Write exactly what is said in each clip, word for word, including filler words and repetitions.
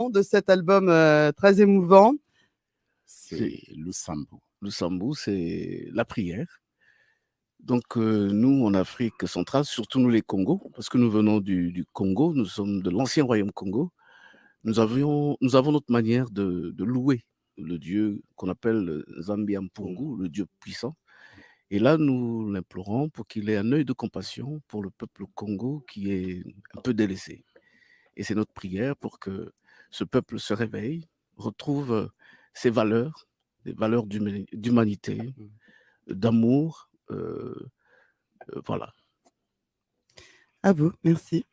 de cet album, euh, très émouvant. C'est le sambu. Le sambu, c'est la prière. Donc, euh, nous, en Afrique centrale, surtout nous les Kongo, parce que nous venons du, du Congo, nous sommes de l'ancien royaume Kongo, nous avions, nous avons notre manière de, de louer le Dieu qu'on appelle, euh, Nzambi a Mpungu, le Dieu puissant. Et là, nous l'implorons pour qu'il ait un œil de compassion pour le peuple Kongo qui est un peu délaissé. Et c'est notre prière pour que ce peuple se réveille, retrouve, euh, ses valeurs, des valeurs d'humani-, d'humanité, d'amour, euh, euh, voilà. À vous, merci.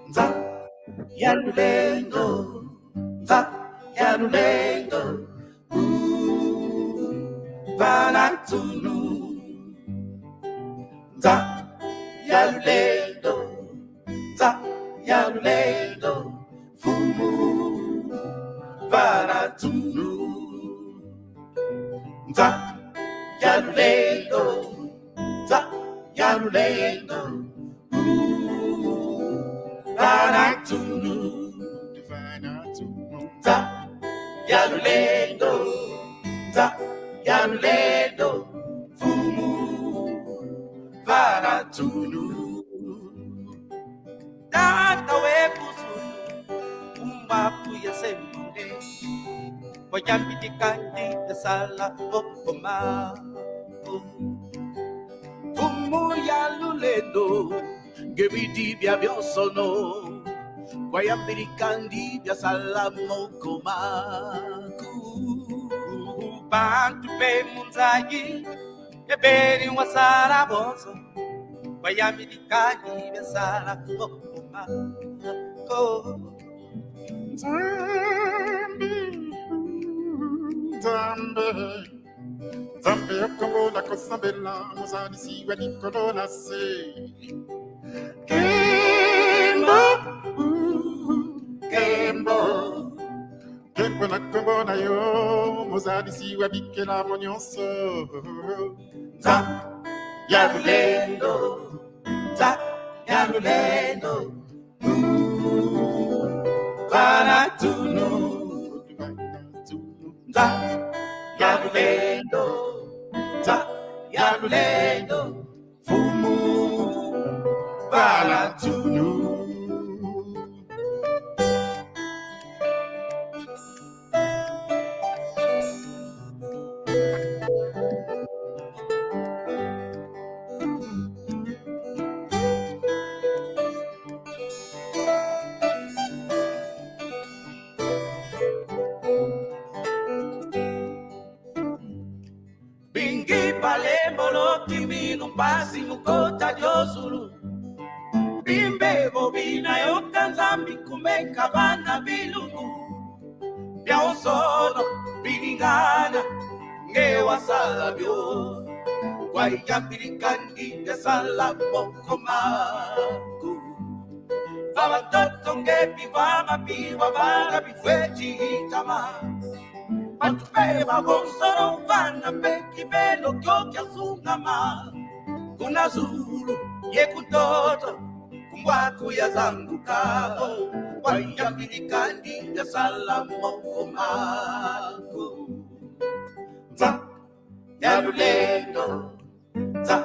Nza ya lulendo, nza ya lulendo, uh, vana tunu. Nza ya lulendo, nza ya lulendo, mfumu vana tunu. Nza ya lulendo, nza ya lulendo, uh, vana tunu. Nza ya lulendo, nza ya lulendo, mfumu vana tunu. Tata we ku zulu, kumbaku ya sembonde, kwa yambi dikandi ya sala kokoma. Mfumu ya lulendo, nge bidi bia bionsono, kwa yambi dikandi bia sala moko maku. Bantu pe mu nza yi, ebeni wasala bonso, kwa yambi dikandi bia sala moko maku. Nzambi, Nzambi. Nzambi ya Kongo na kusambila, muzalisi wa dikolo na se. Kembo, uh, kembo. Kembo na kombo na yo, muzalisi wa bikelamu nyonso. Nza ya lulendo, nza ya lulendo. Vana tunu, nza ya lulendo, nza ya lulendo, mfumu vana tunu. Bingi balembolo kiminu mpasi mu kota dio zulu. Bimbevo bina yoka Nzambi kumeka vana bilumbu. Bionsono bilingana, nge wasala bio. Kwa yambili kandi yasala moko maku. Vava ntoto nge bivama biwa vana bifweti itama. Bantu pe babonsono vana pe kibelo kio kiasungama. Kuna zulu ye ku ntoto, ku mbwaku yazanguka, oh, kwa yambili kandi yasala moko maku. Nza ya lulendo, nza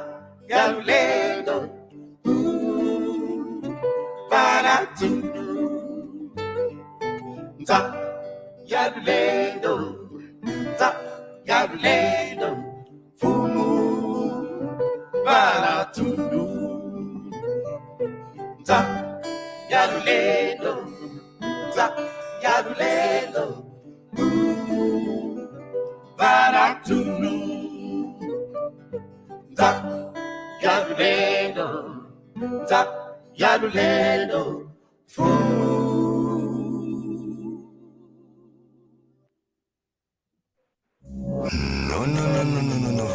ya lulendo, uh, vana tunu. Nza ya lulendo, nza ya lulendo, mfumu vana tunu. Nza ya lulendo, nza ya lulendo, uh, vana tunu. Nza ya lulendo, nza Ya lulendo, fu. No, no, no, no, no, no, no.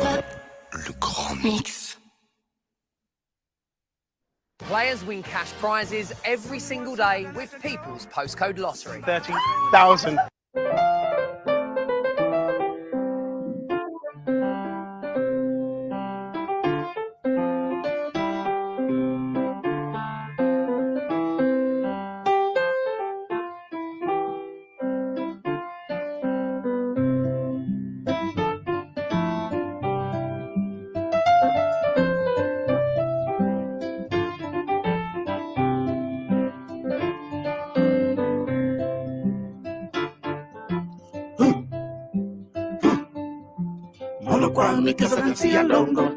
Le grand mix. Players win cash prizes every single day with People's Postcode Lottery. Thirty thousand. Mono kwame kasa na nsi ya longo.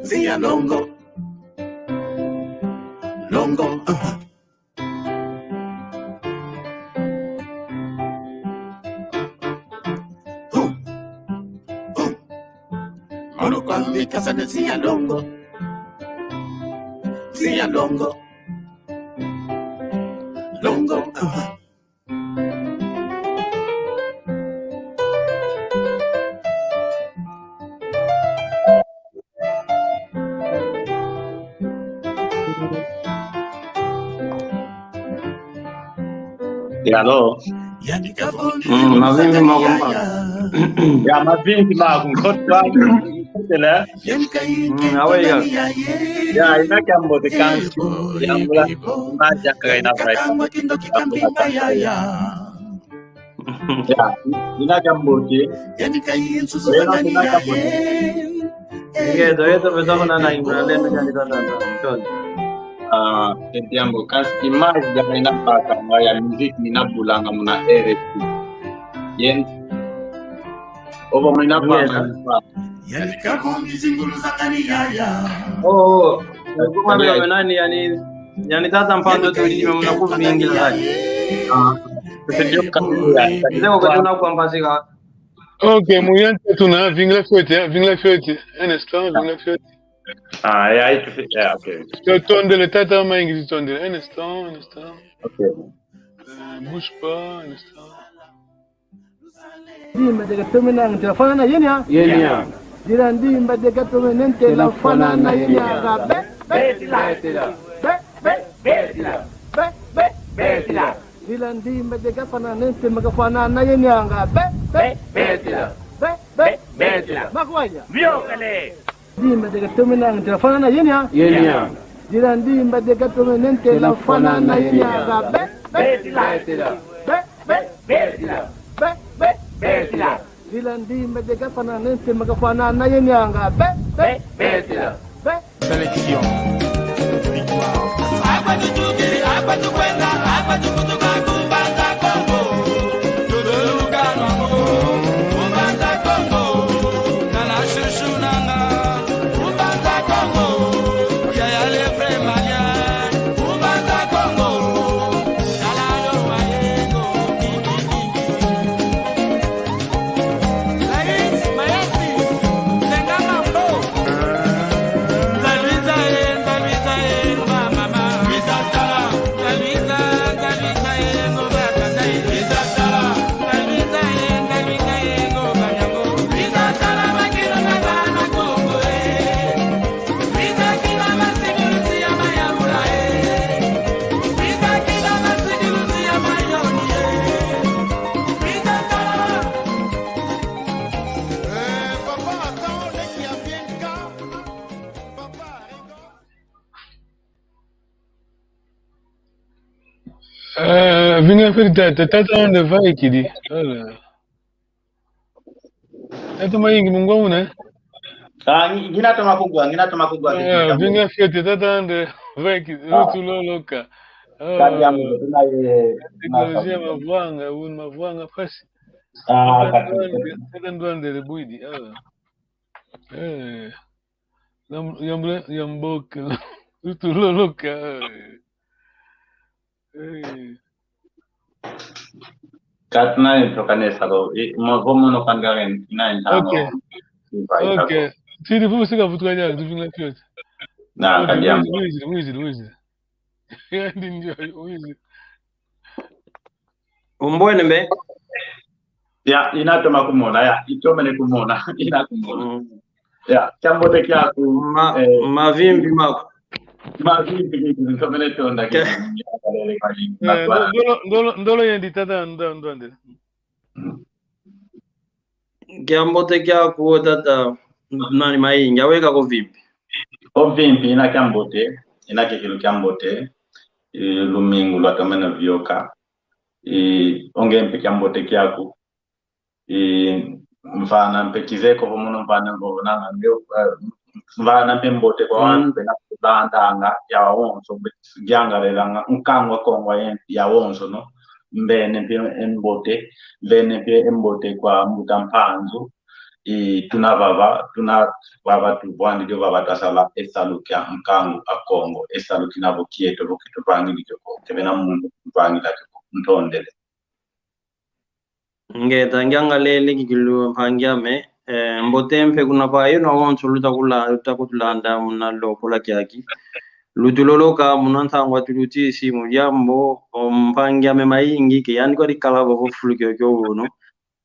Nsi ya longo. Longo, uh-huh. Huh. Huh. Mono kwame kasa na nsi ya longo. Nsi ya longo. Longo, uh-huh. Yalo. Mm, mavimpi makumba. Ya, mavimpi makumba. Kotwa, kotele. Mm, awe ya. Ya, ina kiambote kansi. Ya, mula. Maja kaka ina fai. Ya, ina kiambote. Ina, ina kiambote. Yeto, yeto, beto na na ina, lena, lena, lena, lena. Ah, e diambu, kasi image ya ina paka, nga ya musique, ina bulanga muna R F I. Yen. Ovo mwina panga. Yes. Yani kavongi zingulu zangani yaya. Oh, oh. Kuma ya nani yani, yani tata Mpando tuli muna kuvingila yani. Ah. Ndio kabisa. Ndio kwa tuna kwa mpasika. Ok, muyente tuna vingila fioti, eh, vingila fioti. Un instant, vingila fioti. Ah, ya, itu, ya, ok. Tutondele tata mayingi, tutondele. Un instant, un instant. Ok. Euh, bouge pas, un instant. Dimba dia gatomene ntela fwana na yenya. Yenya. Dila dimba dia gatomene ntela fwana na yenya. Be, be, be, be, be, be, be, be. Dila dimba dia gatomene ntela fwana na yenya. Be, be, be, be, be, be. Makwanya. Biokele. Dimba dia gatomene ntela fwana na yenya. Yenya. Dila dimba dia gatomene ntela fwana na yenya. Be, be, be, be, be, be. Be, be, be, be. Dila dimba dia gatomene ntela fwana na yenya. Be, be, be, be. Sélection. Victoire. Eh, vinga fioti tata, tata ande vaikidi. Ala. Tata mayingi mungwa una. Ah, ngi-, ngina toma kugwa, ngina toma kugwa. Ah, vinga fioti tata ande vaikidi. Ah. Lutuloloka. Ah. Kadi ya mungu, tuna ye, teknolojia mavwanga, un mavwanga pasi. Ah, tata kati. Tata ndwandele bwidi. Ah. Eh. Yam-, yambule, yamboke. Lutuloloka. Eh. Kat na intro kanesa lo. I, mo, vo mono kangaren, na intro. Ok. Ok. Sidi fu sika vutuka ya, tuvingila fioti. Na kadiambu. Wizidi, wizidi, wizidi. Ndi ndio, wizidi. Umbwene mbe? Ya, ina toma kumona, ya, itomene kumona, ina kumona. Mm. Ya, kiambote kiaku, ma-, eh, mavimpi maku. Mavimpi kiku, ntomene tonda kiku. Eh, ndo-, ndolo, ndolo, ndolo yendi tata, ndo-, ndonde. Mm. Kiambote kiaku tata, nani Mayingi, aweka ko vimpi? O vimpi, ina kiambote, ina kikilu kiambote, e, lumingu lwatomene vioka, e, o nge mpe kiambote kiaku, e, mvana mpe kizeye ko vo mono mvana vo nanga nge, e, mvana mpe mbote kwa wantu, mm, bena kulandanga yawonso, mbe yangalelanga, nkangu a Kongo ye-, yawonso, no? Mbene mpe e mbote, mbene mpe e mbote kwa mbuta Mpanzu, e, tuna vava, tuna vava tuvwandidi vava twasala e salu kia nkangu a Kongo, e salu kina vo kieto, vo kituvangidi kio ko, ke bena muntu kuvangila kio ko, ntondele. Ngeta, ngiangalele kikilu mpangi ame, eh, mbote mpe kuna kwa yeno awonso luta kula-, luta kutulanda muna lokola kiaki. Lutuloloka muna ntangwa tulutisi mu diambu, o mpangi ame Mayingi, ke yandi kwa dikala vo vo fulu kiokio unu.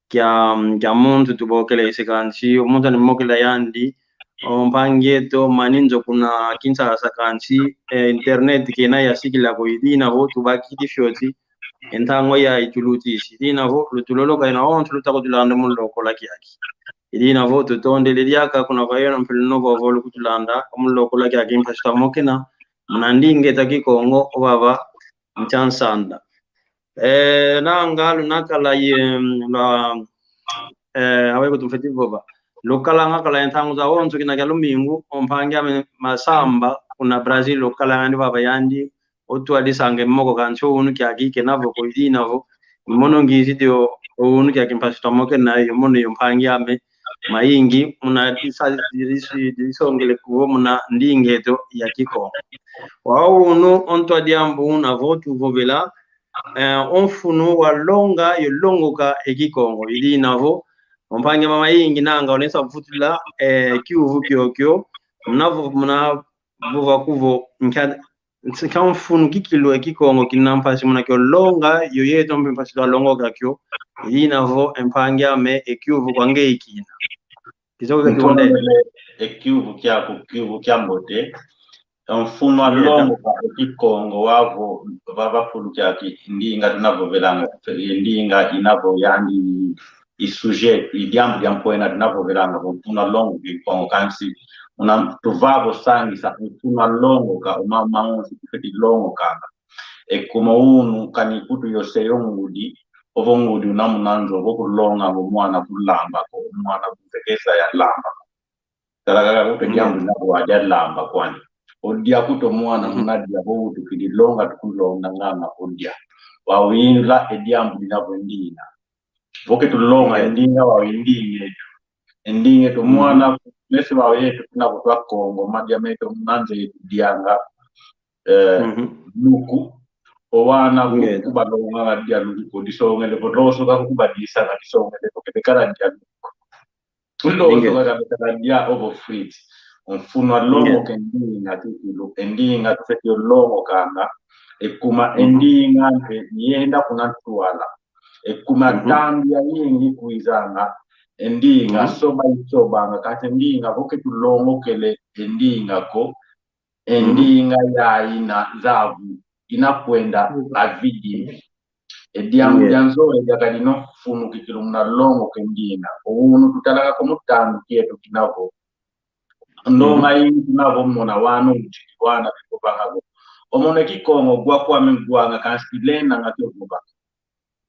Kia, kia muntu tubokele ese kansi, o muntu animokela yandi, o mpangi eto, mani nzo kuna Kinshasa kansi, eh, internet kena yasikila ko, i dina vo tubakidi fioti, e ntangwa yayi tulutisi. I dina vo, lutuloloka yeno awonso luta kutulanda mu lokola kiaki. I dina vo, tutondele diaka kuna kwa yeno mpe luno vovo lukutulanda, mu lokola kiaki mpasi twamokena, muna ndinga eto a Kikongo, o vava, nkia nsanda. Eh, nanga lunakala ye, mm, lwa, eh, awe kutu mfeti vova. Lukalanga kala ye ntangu zawonso kina kia lumingu, o mpangi ame Masamba, kuna Brazil, lukalanga ndi vava yandi, otwadisanga e moko kansi o unu kiaki kena vo ko i dina vo. Mono ngizidi o unu kiaki mpasi twamokena yo mono yo mpangi ame, Mayingi, muna disa-, disi-, disongele kuvo muna ndinga eto ya Kikongo. Wau unu o ntwa diambu una vo tuvovela, eh, o mfunu wa longa yo longoka e Kikongo. I dina vo, o mpangi ame Mayingi nanga olensa vutula, eh, kiuvu kiokio, muna vo, muna vova kuvo, nkia, nkia mfunu kikilu e Kikongo kina mpasi muna kio longa, yo yeto mpe mpasi twalongoka kio, i dina vo e mpangi ame e kiuvu kwa nge ikina. Kiso kaka kiwonde. Ntondele e kiuvu kiaku, kiuvu kiambote. E mfunu wa longoka e Kikongo wau vo, vava fulu kiaki ndinga tunavovelanga, ndinga ina vo yandi i sujet, i diambu dia mpwena tunavovelanga vo mfunu wa longoka e Kikongo kansi, una tuvava sangisa mfunu wa longoka, o mama onsi tufeti longokanga. E kuma unu kani kutu yose yo ngudi, ovo ngudi una muna nzo, vo kulonga vo mwana kulamba ko, mwana kutekesa ya lamba ko. Tala kaka kutu diambu dina vo adia lamba kwani. Odia kutu mwana muna dia vo utukidi longa tukulonga nganga odia. Wau inla e diambu dina vo ndinga. Vo ke tulonga e ndinga wau e ndinga eto. E ndinga eto mwana, mesi wau yeto kuna kutwa Kongo, madia meto muna nze yeto dianga, eh, luku. O wana ku-, kubalonga dia luku, disongele vo doso ka kubadisa na disongele vo kebekala dia luku. Ulo soka kabisa dia ovo fruit. O mfunu wa longoka e ndinga kikilu, e ndinga tufeti yo longokanga, e kuma e ndinga mpe yenda kuna ntwala. E kuma tandu yayingi kwizanga, e ndinga soba isobanga, kansi e ndinga vo ke tulongokele e ndinga ko, e ndinga yayi ina nzavu, ina kwenda avidi. E diambu dia nzole diakadi no mfunu kikilu muna longoka e ndinga. O unu tutalaka ko mu tandu kieto kina vo. Ndonga ingi tuna vo mona wano mutiki wana bivovanga vo. Omone Kikongo gwa kwame ngwanga kansi kilendanga kio vova.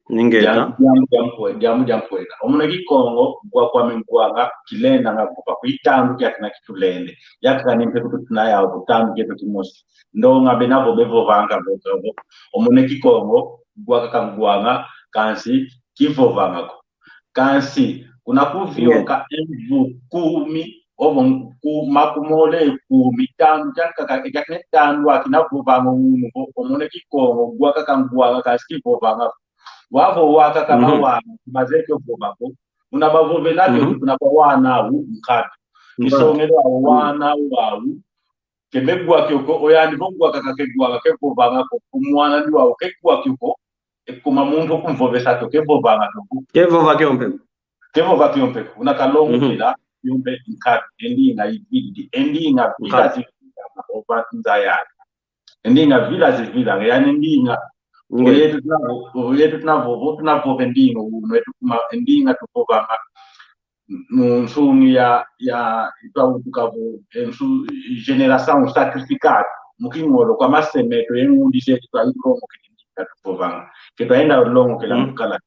Ningeta. Diambu, diambu dia mpwe-, diambu dia mpwena. Omone Kikongo gwa kwame ngwanga kilendanga vova. Kwi tandu kiakina kitulende. Yakaka ni mpe kutu tuna yau vo tandu kieto kimosi. Ndonga bena vo bevovanga vo, vo. Omone Kikongo gwa kaka ngwanga kansi kivovanga ko. Kansi, kuna kuvioka e mvu kumi, ovo ku-, makumole kumi, tandu, kiakaka, kiakine tandu akina vovanga unu vo, omone Kikongo, gwa kaka ngwanga, kansi kivovanga. Wavo wakaka mawana, mazeke vova ko. Una bavovela kio, kuna kwa wana au, nkatu. Kisongele au wana au, Ke begwa kio ko, oyandi vo ngwa kaka ke ngwa kaka, ke vovanga ko, ko mwana ndi wau ke ngwa kio ko, e kuma muntu o kumvovesa kio, ke vovanga kio ko. Ke vova kio mpe. Ke vova kio mpe ko. Una kalongokela, kio mpe nkatu, e ndinga ivilidi, e ndinga vila zivila, ova nza yani. E ndinga vila zivila, yani e ndinga. Oyeto tuna vo, oyeto tuna vovo, tuna vova e ndinga, uno, eto kuma, e ndinga tuvovanga. Mu nsungi ya, ya, itwa utuka vo, e nsu, generação sacrificada. Mu kingolo kwa mase meto ye ngudi zeto twa ilongokela ndinga tuvovanga. Ke twa enda longokela mukala.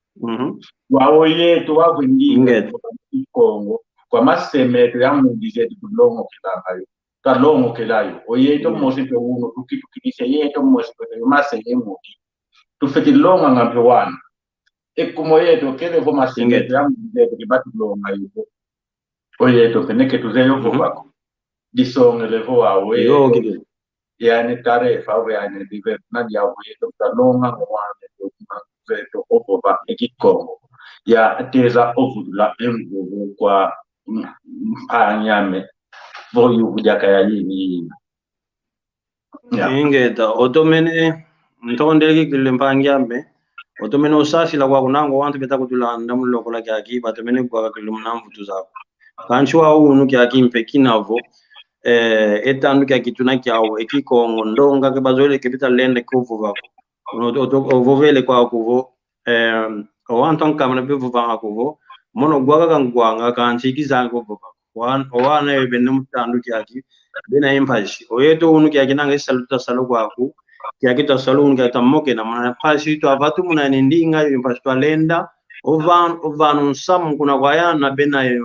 Wa oyeto wa vo ndinga tuvovanga Kikongo. Kwa mase meto ya ngudi zeto tulongokelanga yo. Twa longokela yo. Oyeto mosi mpe uno tukitukidise yeto mosi mpe yo mase ye ngudi. Tufeti longanga mpe wana. E kuma oyeto kele vo mase meto ya ngudi zeto ke batulonga yo. Oyeto mpe neke tuzeye yo vova ko. Disongele vo awe. Yani tarefa, vo yani dever, na dia vo yeto talonga wana, zeto ovova e Kikongo. Ya teza ovutula e mvovo kwa mpangi ame. Vo yuvu diaka ya yini yina. Ya. Ingeta, otomene, ntondele kikilu mpangi ame, otomene osasila kwaku nangu wantu beta kutulanda mu lokola kiaki, batomene kwa kikilu muna mvutu zaku. Kansi wa unu kiaki mpe kina vo, eh, e tandu kiaki tuna kiau, e Kikongo, ndonga ke bazolele ke beta lenda ko vova ko. Ono, oto-, ovovele kwaku vo, eh, o wantu ankama na bevovanga ko vo, mono ngwa kaka ngwanga kansi kizanga ko vova ko. Wan-, o wana yo bena mu tandu kiaki, bena ye mpasi. Oyeto unu kiaki nanga e salu twasalu kwaku, kiaki twasalu unu kiaki twamokena, muna mpasi twavatu muna ye ndinga yo mpasi twalenda, ovan-, ovana nsamu kuna kwa yana bena ye,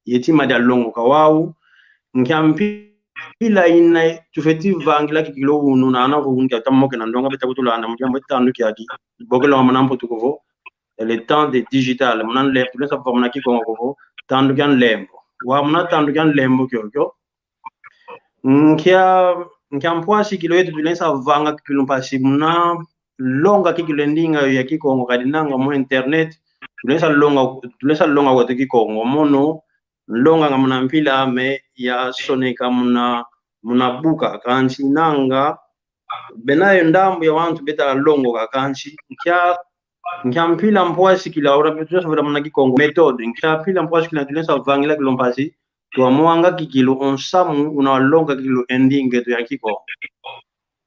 ye tima dia longoka wau, nkia mpila ina tufeti vangila kikilu unu na ana vo unu kiaki twamokena ndonga beta kutulanda mu diambu e tandu kiaki, bokela wa muna mputu ko vo, le temps de digital, muna nle-, tulesa vova muna Kikongo ko vo, tandu kia nlembo. Wa muna tandu kia nlembo kiokio. Nkia, nkia mpwasi kikilu yeto tulesa vanga kikilu mpasi muna longa kikilu e ndinga yo ya Kikongo kadi nanga mu internet, tulesa longa, tulesa longa kweto Kikongo, mono, nlonganga muna mpila ame yasoneka muna, muna buka, kansi nanga, bena yo ndambu ya wantu beta longoka kansi, nkia, nkia mpila mpwasi kila ora betu sa vela muna Kikongo, méthode, nkia mpila mpwasi kila tulesa vangila kikilu mpasi, twamwanga kikilu o nsamu una longa kikilu e ndinga eto ya Kikongo.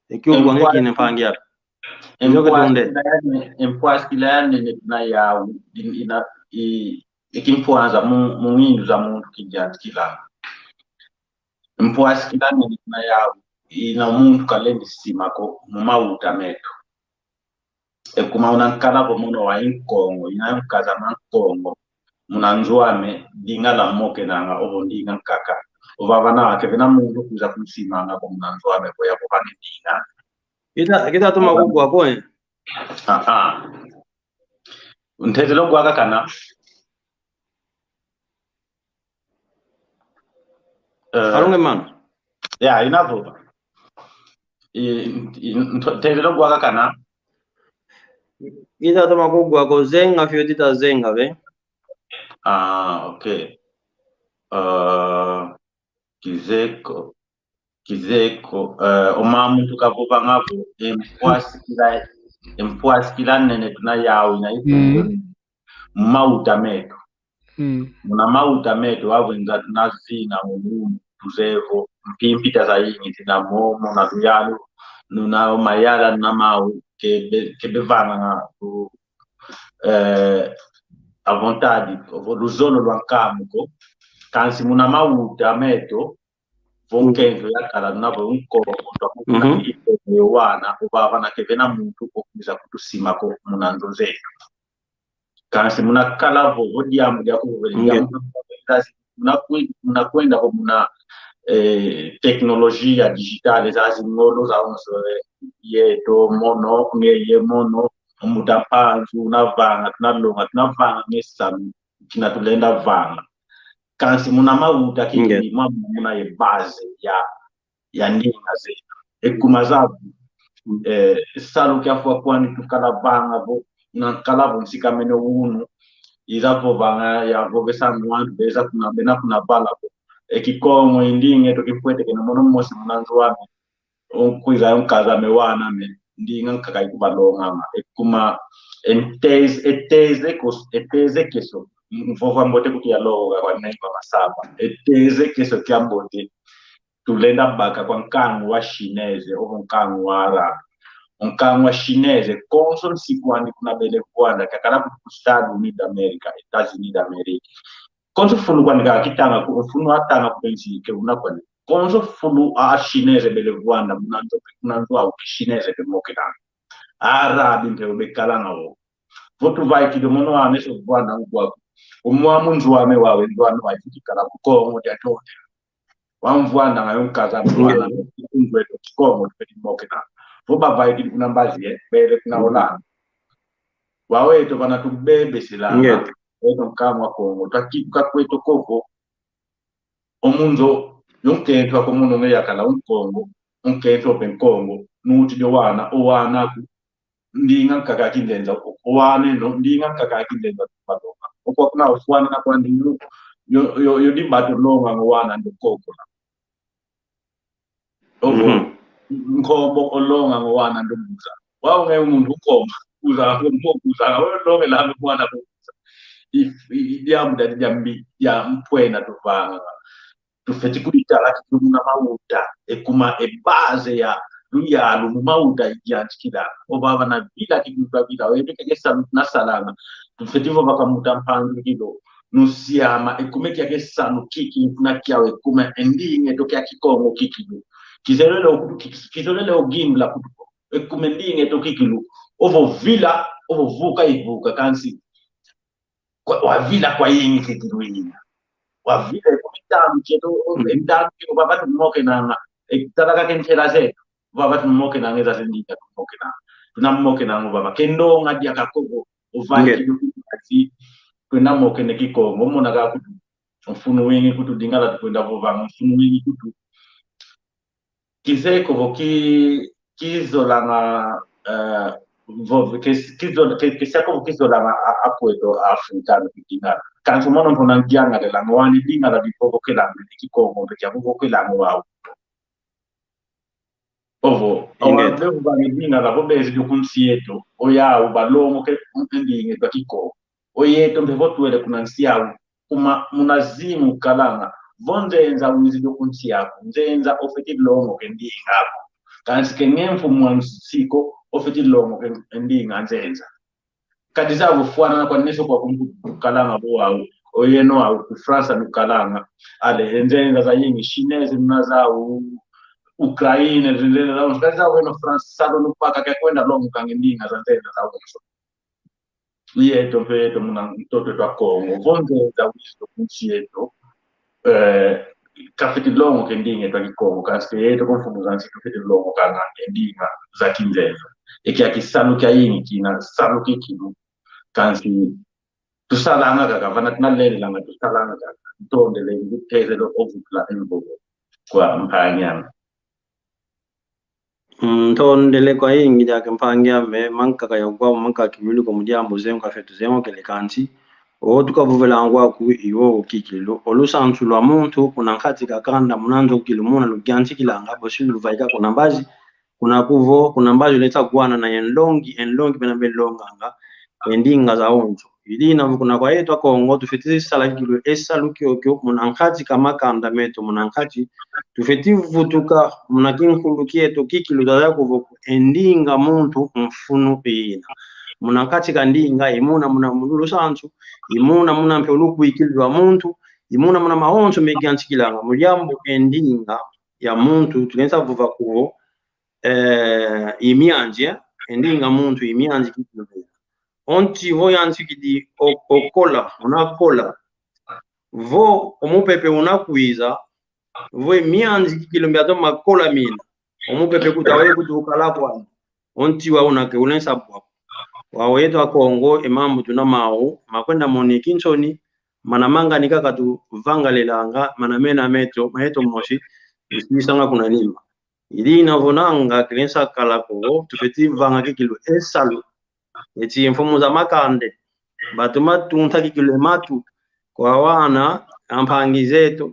Ekio kwanga kine mpangi ape. Njoke tunde. Mpwasi kila yani, mpwasi kila yani ne tuna yau, in-, ina, i, i kimpwanza mu, mu ngindu za muntu kidiantikilanga. Mpwasi kila nene tuna yau, ina muntu kalendi sima ko mu mauta meto. E kuma una nkala vo mono wa Nkongo, ina nkazama Nkongo. Muna nzo ame, ndinga la mokenanga, ovo ndinga nkaka. Ovava na ke vena muntu kwiza kunsimanga ko muna nzo ame ko ya ko vane ndinga. Kita, kita toma kugwa ko, eh? Ah, ah. Ntete lo gwa kakana. Eh, alunge mano. Ya, ina vova. I, i, nto-, ntete lo gwa kakana. Ita toma kugwa ko zenga fio tita zenga ve. Ah, okay. Ah, kizeko. Kizeko, eh, o mama muntu kavovanga vo, e mpwasi kila, e mpwasi kila nene tuna yau ina ifu. Mm. Mu mauta meto. Mm. Muna mauta meto, avo nza tuna zina unu, tuzeye vo, mpi-, mpita zayingi zina mo, muna luyalu, nuna o mayala, nuna mau, ke be-, ke bevanga nga, u-, eh, à vontade, ovo luzolo lwa nkamu ko, kansi muna mauta meto, vo nkenzo yakala nuna vo Nkongo, twa kukuna iko yo wana, ovava na ke vena muntu okwiza kutusima ko muna nzo zeto. Kansi muna kala vo, vo diambu dia kuvovele, diambu muna kwe-, muna kwenda vo muna, eh, tecnologia digital, zazi ngolo za onso, eh, yeto mono, ngeye mono, mbuta Mpanzu, una vanga, tuna longa, tuna vanga nge salu kina tulenda vanga. Kansi muna mauta kikili mwa muna ye base ya, ya ndinga zeto. E kuma zavu, eh, salu kiafwa kwani tukala vanga vo, na nkala vo nsikamene unu, iza vovanga ya vovesa ngwandu, beza kuna, bena kuna bala vo. E Kikongo i ndinga eto kimpwete kena mono mosi muna nzo ame. Ukwiza yo nkaza ame wana ame, ndinga nkaka ikubalonganga. E kuma, e teze, e teze kos-, e teze keso. Mvova mbote kuti yalonga kwa nai kwa masaba. E teze keso kia mbote. Tulenda baka kwa nkangu wa Chinese, ovo nkangu wa Arabe. Nkangu wa Chinese, konso nsi kwandi kuna bele vwanda, kakala ku Estados Unidos da América, États-Unis d'Amérique. Konso fulu kwandi kakitanga ku, fulu atanga ku pensi ke una kwandi. Konso fulu a Chinese bele vwanda, muna nzo, muna nzo au Chinese be mokena. Arabe mpe bekalanga wo. Vo tuvaikidi mono ame so vwanda ngwaku. Umwa mu nzo ame wawe, nzo ame wawe, kuti kala ku Kongo dia tote. Wamvwandanga yo nkaza mwana, kunzwe to Kikongo, tupeti mokena. Vo bavaikidi kuna mbazi, eh, bele kuna Hollande. Waweto vana tubebeselanga. Eto nkangu wa Kongo, twakituka kweto kovo. O mu nzo, yo nkento ako mono nge yakala o Nkongo, o nkento mpe Nkongo, nuti dio wana, o wana ku, ndinga nkaka kinzenza, o wane no, ndinga nkaka kinzenza, tubalonga. Okwa kuna ofwana na kwandi yo, yo, yo, yo dibato longa ngo wana ndo kokola. Ovo, nkombo olonga ngo wana ndo muza. Wau nge muntu nkombo, kuza, nkombo kuza, olonge la ngo wana ndo muza. If, i, i, diambu dia, dia mbi, dia mpwena tuvanga. Tufeti kuditala kikilu muna mauta, e kuma e base ya luyalu mu mauta idiantikila. Ovava na vila kikilu vavila, oyeto keke salu na salanga. Tufeti vova kamuta mpangi kilo. Nusiama, e kuma kia ke salu kiki, kuna kiau e kuma e ndinga eto kia Kikongo kikilu. Kizolele o kutu, ki-, kizolele o gindula kutu. E kuma e ndinga eto kikilu. Ovo vila, ovo vuka ivuka kansi. Kwa, wavila kwayingi kikilu ina. Wavila e kuma itanu kieto, o, e itanu kieto, vava tumokenanga. E talaka ke ntela zeto. Vava tumokenanga, eza ze ndinga tumokenanga. Tunamokenanga, vava. Ke ndonga dia kakovo. Ovai kikilu kati. Kwenda mokene Kikongo. Mona ka kutu. Mfunu wingi kutu Lingala tukwenda vovanga. Mfunu wingi kutu. Kizeko vo ki, kizolanga, eh, vo, kis-, kizol-, ki-, kiseko vo kizolanga a, akweto Afrika no kidingala. Kansi mono mpona ngiangalelanga wani Lingala bivovokelanga, Kikongo mpe kiavovokelanga wau. Ovo, awa bevo bani Lingala vo bezidi ku nsi yeto, oyau balongoke ndinga eto Kikongo. Oyeto mpe vo twele kuna nsi yau, kuma muna zimu kalanga, vo nzenza wizidi ku nsi yaku, nzenza ofeti longoke ndinga aku. Kansi ke nge mfumu wa nsi ko, ofeti longoke ndinga nzenza. Kadi zau fwanana kwa neso kwa kumpu kalanga vo wau, oyeno wau ku Fransa nukalanga, ale, nzenza zayingi, Chinese muna zau, Ukraine, nzenza zau, kadi zau eno Fransa, salo nupaka ke kwenda longoka nge ndinga za nzenza zau. Yeto mpe yeto muna ntoto twa Kongo. Vo nzenza wizidi ku nsi yeto, eh, kafiti longoke ndinga twa Kikongo, kansi yeto ku mfumu za nsi tufiti longokanga e ndinga za kinzenza. E kia kisalu kiayingi kina salu kikilu. Kansi tusalanga kaka, vana tunalelelanga tusalanga kaka. Ntondele, ngutezele ovutula e mvovo kwa mpangi ame. Mm, ntondele kwayingi diaka mpangi ame, mankaka ya ugwau, mankaka kiwili ko mu diambu zengo, kafetu zengo kele kansi. O tukavovela ngwaku iwo kikilu. O lusansu lwa muntu, kuna nkati ka kanda, muna nzo kikilu, muna lugiantikilanga, bosi luvaika kuna mbazi, kuna kuvo, kuna mbazi leta gwana na ye nlongi, e nlongi bena belonganga, e ndinga zawonso. Idina vo kuna kwa yeto Akongo, tufeti sala kikilu e salu kiokio, muna nkati ka makanda meto, muna nkati, tufeti vutuka, muna kinkulu kieto, kikilu zaza kuvo ku e ndinga muntu mfunu ina. Muna nkati ka ndinga, i muna, muna, muna lusansu, i muna, muna mpe lukwikilu lwa muntu, i muna, muna mawonso megiantikilanga, mu diambu e ndinga ya muntu, tukensa vova kuvo, eh, i mianzi, eh, e ndinga muntu i mianzi kikilu. O nti vo yantikidi o-, okola, unakola. Vo o mupepe unakwiza, vo e mianzi kikilu mia toma kola mina. O mupepe kuta waye kuti ukala kwani. O nti wau una ke ulensa bwa. Wau yeto Akongo, e mambu tuna mau, makwenda moni kinsoni, mana manga ni kaka tuvangalelanga, mana mena meto, ma yeto mosi, tusiisanga kuna nima. Idina vo nanga kilensa kala ko, tufeti vanga kikilu e salu. Eti mfumu za makanda, batoma tunta kikilu e matu, kwa wana, ampangi zeto,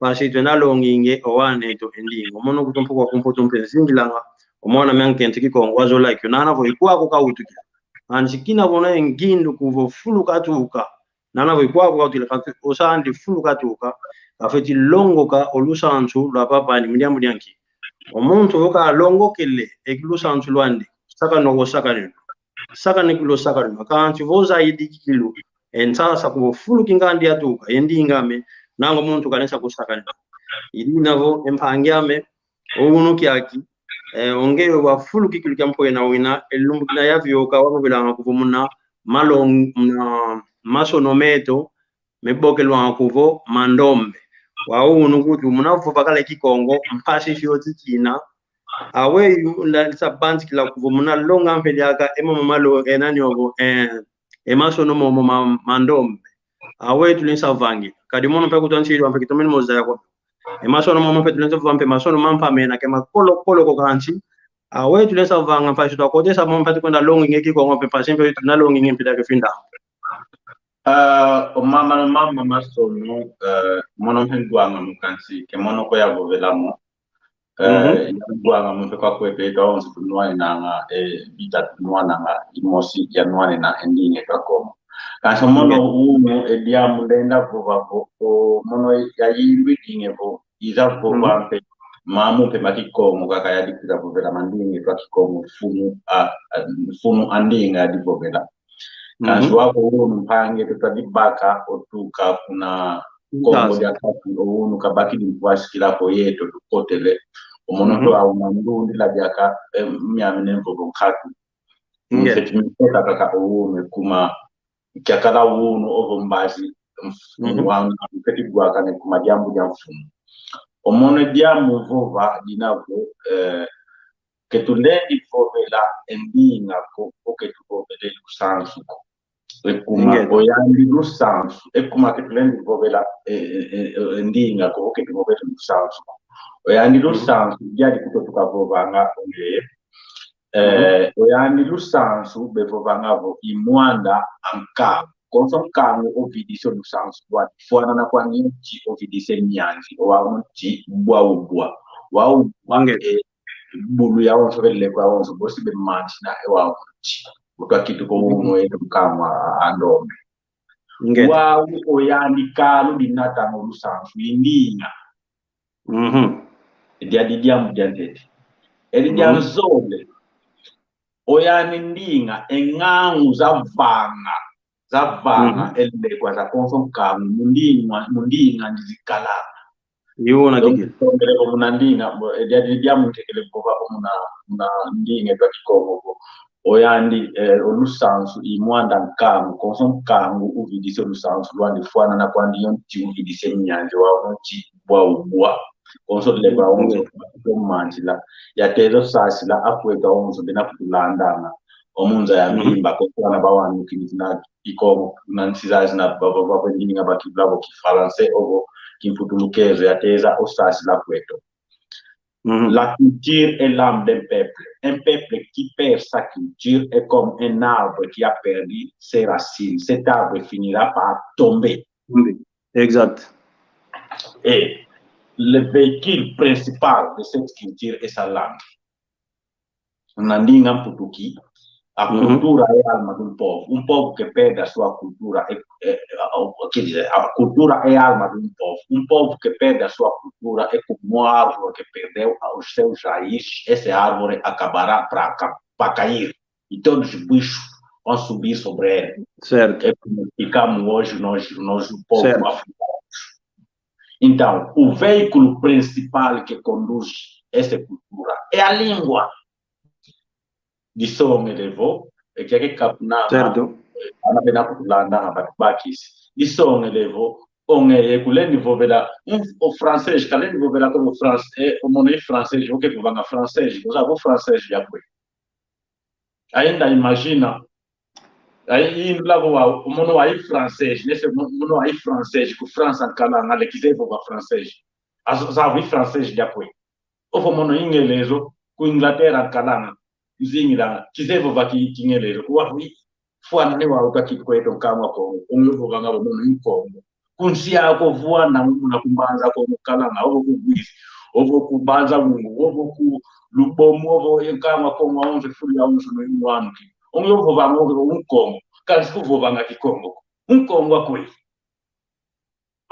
mpasi twenda longinge o wana eto e ndinga. Omono kutu mpoko ku Mputu mpe nzingilanga, o mwana me ankento Kikongo wazola kio, nana vo i kwaku kawutukila. Kansi kina vo na e ngindu ku vo fulu katuka. Nana vo i kwaku kawutukila, kansi o sandi fulu katuka, kafwete longoka o lusansu lwa papa andi mu diambu dia nki? O muntu vo kalongokele e lusansu lwandi, sakanwa ko sakanwa. Sakanwa ko sakanwa. Kansi vo zayidi kikilu, e nsasa ku vo fulu kingandi yatuka, e ndinga ame, nangu muntu kanesa kusakanwa. I dina vo, e mpangi ame, o unu kiaki, eh, o ngeye wa fulu kikilu kia mpwena wina, e lumbu kina yavioka, wavovelanga ku vo muna malong-, muna masono meto, mebokelwanga ku vo mandombe. Wau unu kutu muna vova kala Kikongo, mpasi fioti kina. Aweyi nda sa banzikila ku vo muna longa mpe diaka, e momo malo, e nani ovo, eh, e masono momo ma, mandombe. Aweyi tulensa vangila. Kadi mono mpe kutu nsidi wa mpe kitomeni mo zaya kwa. E masono momo mpe tulensa vova mpe masono mampa mena ke makolo kolo ko kansi. Aweyi tulensa vanga mpasi twakotesa momo mpe tukwenda longinge Kikongo mpe mpasi mpe tuna longinge mpe diaka finda. Ah, o mama, mama masono, eh, mono mpe ndwanga mo kansi, ke mono ko yavovela mo. Eh, mhm. Yavovanga mo mpe kwa kweto, eto awonso tunwanenanga, eh, vita tunwananga, imosi yanwanena e ndinga eto Akongo. Kansi mono, nge, unu, e diambu ndenda vova vo, o, mono yayindwi dinge vo, iza vova, mhm, mpe, mamu mpe ma Kikongo, kaka yadi kwiza vovela mandinga eto Kikongo, mfunu, a, a, mfunu a ndinga yadi vovela. Kansi, mhm, wako unu mpangi eto twadi baka otuka kuna Kongo dia Kati, o unu kabakidi mpwasi kila ko yeto tukotele. O mono, mhm, to auna ndundila diaka, eh, miami ne mvovo nkatu. Nge. Mfeti mikota kaka o unu kuma kiakala unu ovo mbazi, mf-, mhm, wana mfeti bwakane kuma diambu dia mfumu. O mono diambu vova dina vo, eh, ke tulendi vovela e ndinga ko, o ke tuvovele lusansu ko. E kuma, nge, o yandi lusansu, e kuma ke tulendi vovela, e, e, e, e ndinga ko, o ke tuvovele lusansu ko. O yandi, mhm, lusansu, diadi kuto tukavovanga, o ngeye. Mhm. Eh, o yandi lusansu, bevovanga vo, i mwanda a nkangu. Konso nkangu ovidise lusansu lwandi, fwanana kwandi nti ovidise mianzi, o wau nti bwa ubwa. Wa ubwa, nge, eh, bulu yawonso, beleko yawonso, bosi bemantina e wau nti. Utwa kitu ko, mhm, unu eto nkangu a, a, a ndombe. Nge. Wau o yandi kalu dinatanga o lusansu, i ndinga. Mhm. Diadi diambu diantete. Edi, mhm, dia nzole. O yandi ndinga, e ngangu zavanga. Zavanga, mhm, e lekwa za konso nkangu, mu ndinga, mu ndinga ndizikala. Yo, na kikele. Tongele ko muna ndinga, bo, e, dia, dia, dia muntekele ko ba ko muna, muna ndinga eto Kikongo ko. O yandi, eh, o lusansu i mwanda nkangu, konso nkangu uvidise o lusansu lwandi fwanana kwandi yo nti uvidise mianzi wau nti bwa ubwa. Konso leba, mhm, onzo, manzila. Yateza sasila akweto onzo bena kutulandanga. O munza ya, mhm, mimba ko kwana bawanu kini zina Kikongo, na nsi zazi na baba, baba, ndinga ba kibla bo Kifalanse, ovo Kimputu lukezo, yateza o sasila kweto. Mhm. La culture est l'âme d'un peuple. Un peuple qui perd sa culture est comme un arbre qui a perdu ses racines. Cet arbre finira par tomber. Oui, exact. Et le véhicule principal de cette culture est sa langue. Na ndinga mputuki, a, mhm, cultura é alma de um povo. Um povo que perde a sua cultura é, é, é, quer dizer, a cultura é alma de um povo. Um povo que perde a sua cultura é como uma árvore que perdeu os seus raízes. Essa árvore acabará pra ca-, pra cair. E todos os bichos vão subir sobre ele. Certo. É como ficamos hoje nós, nós, o povo, certo, africano. Então, o veículo principal que conduz essa cultura é a língua. Disongele vo, e kiaki kapuna, certo, ana bena kutulanda, aba tubakisi. Disongele vo, o ngeye kulendi vovela, um, o francês, kalendi vovela ko o francês, e, o mono i francês, o ke vovanga francês, o sa vo francês yakwe. Ainda imagina. Aí, indo lavo wa, o mono wa i francês, nesse mo-, mono wa i francês, ku França nkalanga, ale kizeye vova francês. Azo, zavo i francês diakwe. Ovo mono ingelezo, ku Inglaterra nkalanga, nzingilanga, kizeye vova ki, kingelezo. Wa, i, fwana ni wa uta ki kweto nkamwa Kongo, Kongo vovanga vo mono i Kongo. Ku nsi aku vwanda, muna ku Mbanza Kongo kalanga, ovo ku Uíge, ovo ku Mbanza Ngungu, ovo ku Lubomo, ovo e nkangu a Kongo awonso, fulu yawonso no imwanuki. Onge ovovanga onge Nkongo, kansi kuvovanga Kikongo ko. Nkongo akweyi?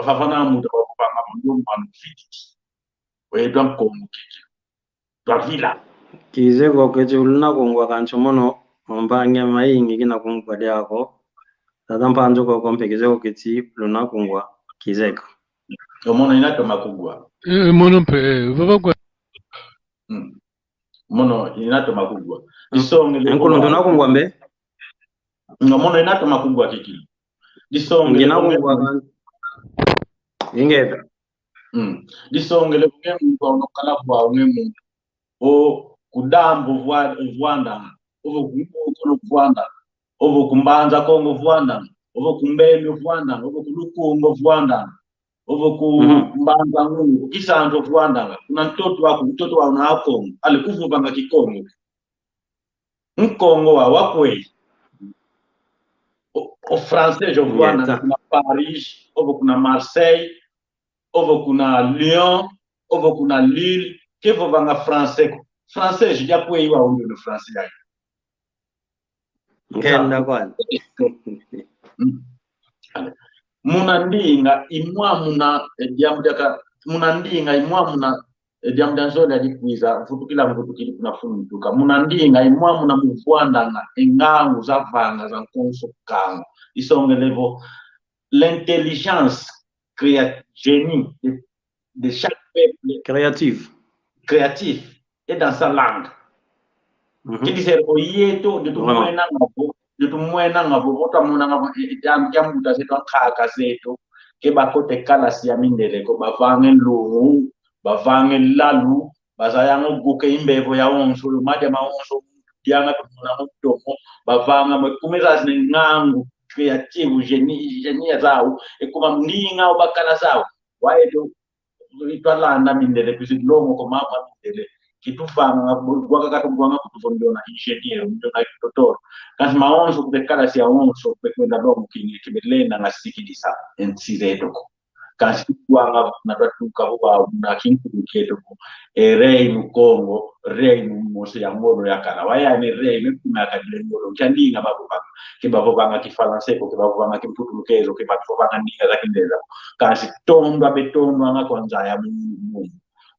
Vava na muda wavovanga vo ndio mwana fiti. Wedwa Nkongo kiki. Twavila. Kizeko keti luna kungwa kansi mono, mpangi ame mayingi kina kungwa diako. Tata Mpanzu koko mpe kizeko keti luna kungwa, kizeko. Omono ina toma kungwa. Eh, mono mpe, eh, vava kwa. Mm. Mono ina toma kungwa. Mm. Disongele. Nkuluntu na kungwa mbe? Nga mono ina toma kungwa kikilu. Disongele. Ngina kungwa. Ingeta. Mm. Disongele kunge muntu ono kala kwa unge muntu. O ku Dambo vwa-, vwandanga. Ovo ku Ngokolo vwandanga. Ovo ku Mbanza Kongo vwandanga. Ovo ku Mbembe vwandanga. Ovo ku Lukungo vwandanga. Ovo ku Mbanza Ngungu, ku Kisantu vwandanga. Kuna ntoto aku, ntoto wa una Kongo. Ale kuvovanga Kikongo. Nkongo wa wakweyi? O, o francês o vwandanga kuna Paris, ovo kuna Marseille, ovo kuna Lyon, ovo kuna Lille, kevovanga français ko. Francês ya kweyi wa undu no français yayi? Ngenda kwani. Mm. Muna ndinga imwa muna, eh, diambu diaka, muna ndinga imwa muna, eh, diambu dia nzole adikwiza, mvutukila mvutukidi kuna fulu ntuka. Muna ndinga imwa muna muvwandanga e ngangu zavanga za nkonso kangu. Isongele vo l'intelligence créa-, génie de, de chaque peuple. Créative. Créatif. Et dans sa langue. Mhm. Kidi sere o yeto, ndio tumwenanga vo, ndio tumwenanga vo, vo twamonanga vo, e, e, diambu kia mbuta zeto, ankaka zeto, ke bakota e kalasi ya mindele ko, bavanga e nlungu, bavanga e lalu, bazayanga o guka e mbevo yawonso, yo madia mawonso, dianga tumona mu ntomo, bavanga mo, kuma zazina e ngangu, créative, génie, génie ya zau, e kuma ndinga o bakala zau, wa yeto, twalanda mindele, kwizi longoka mambu a mindele. Kituvanga, bwaka katuvanga kutu vo ndiona ingenieur, ndiona docteur. Kansi mawonso, kube kalasi yawonso, kube kwenda longoka kini, kebe lenda nga sikidisa e nsi zeto ko. Kansi tuwanga na twatuka vo wa una kinkulu kieto ko. E Reino Kongo, Reino mosi ya ngolo yakala. Wa yani Reino kuma yakadile ngolo. Kia ndinga bavovanga. Ke bavovanga Kifalanse ko, ke bavovanga Kimputulukezo, ke bavovanga ndinga za Kingeleza. Kansi tondwa betondwanga kwa nza ya mu-, mu-,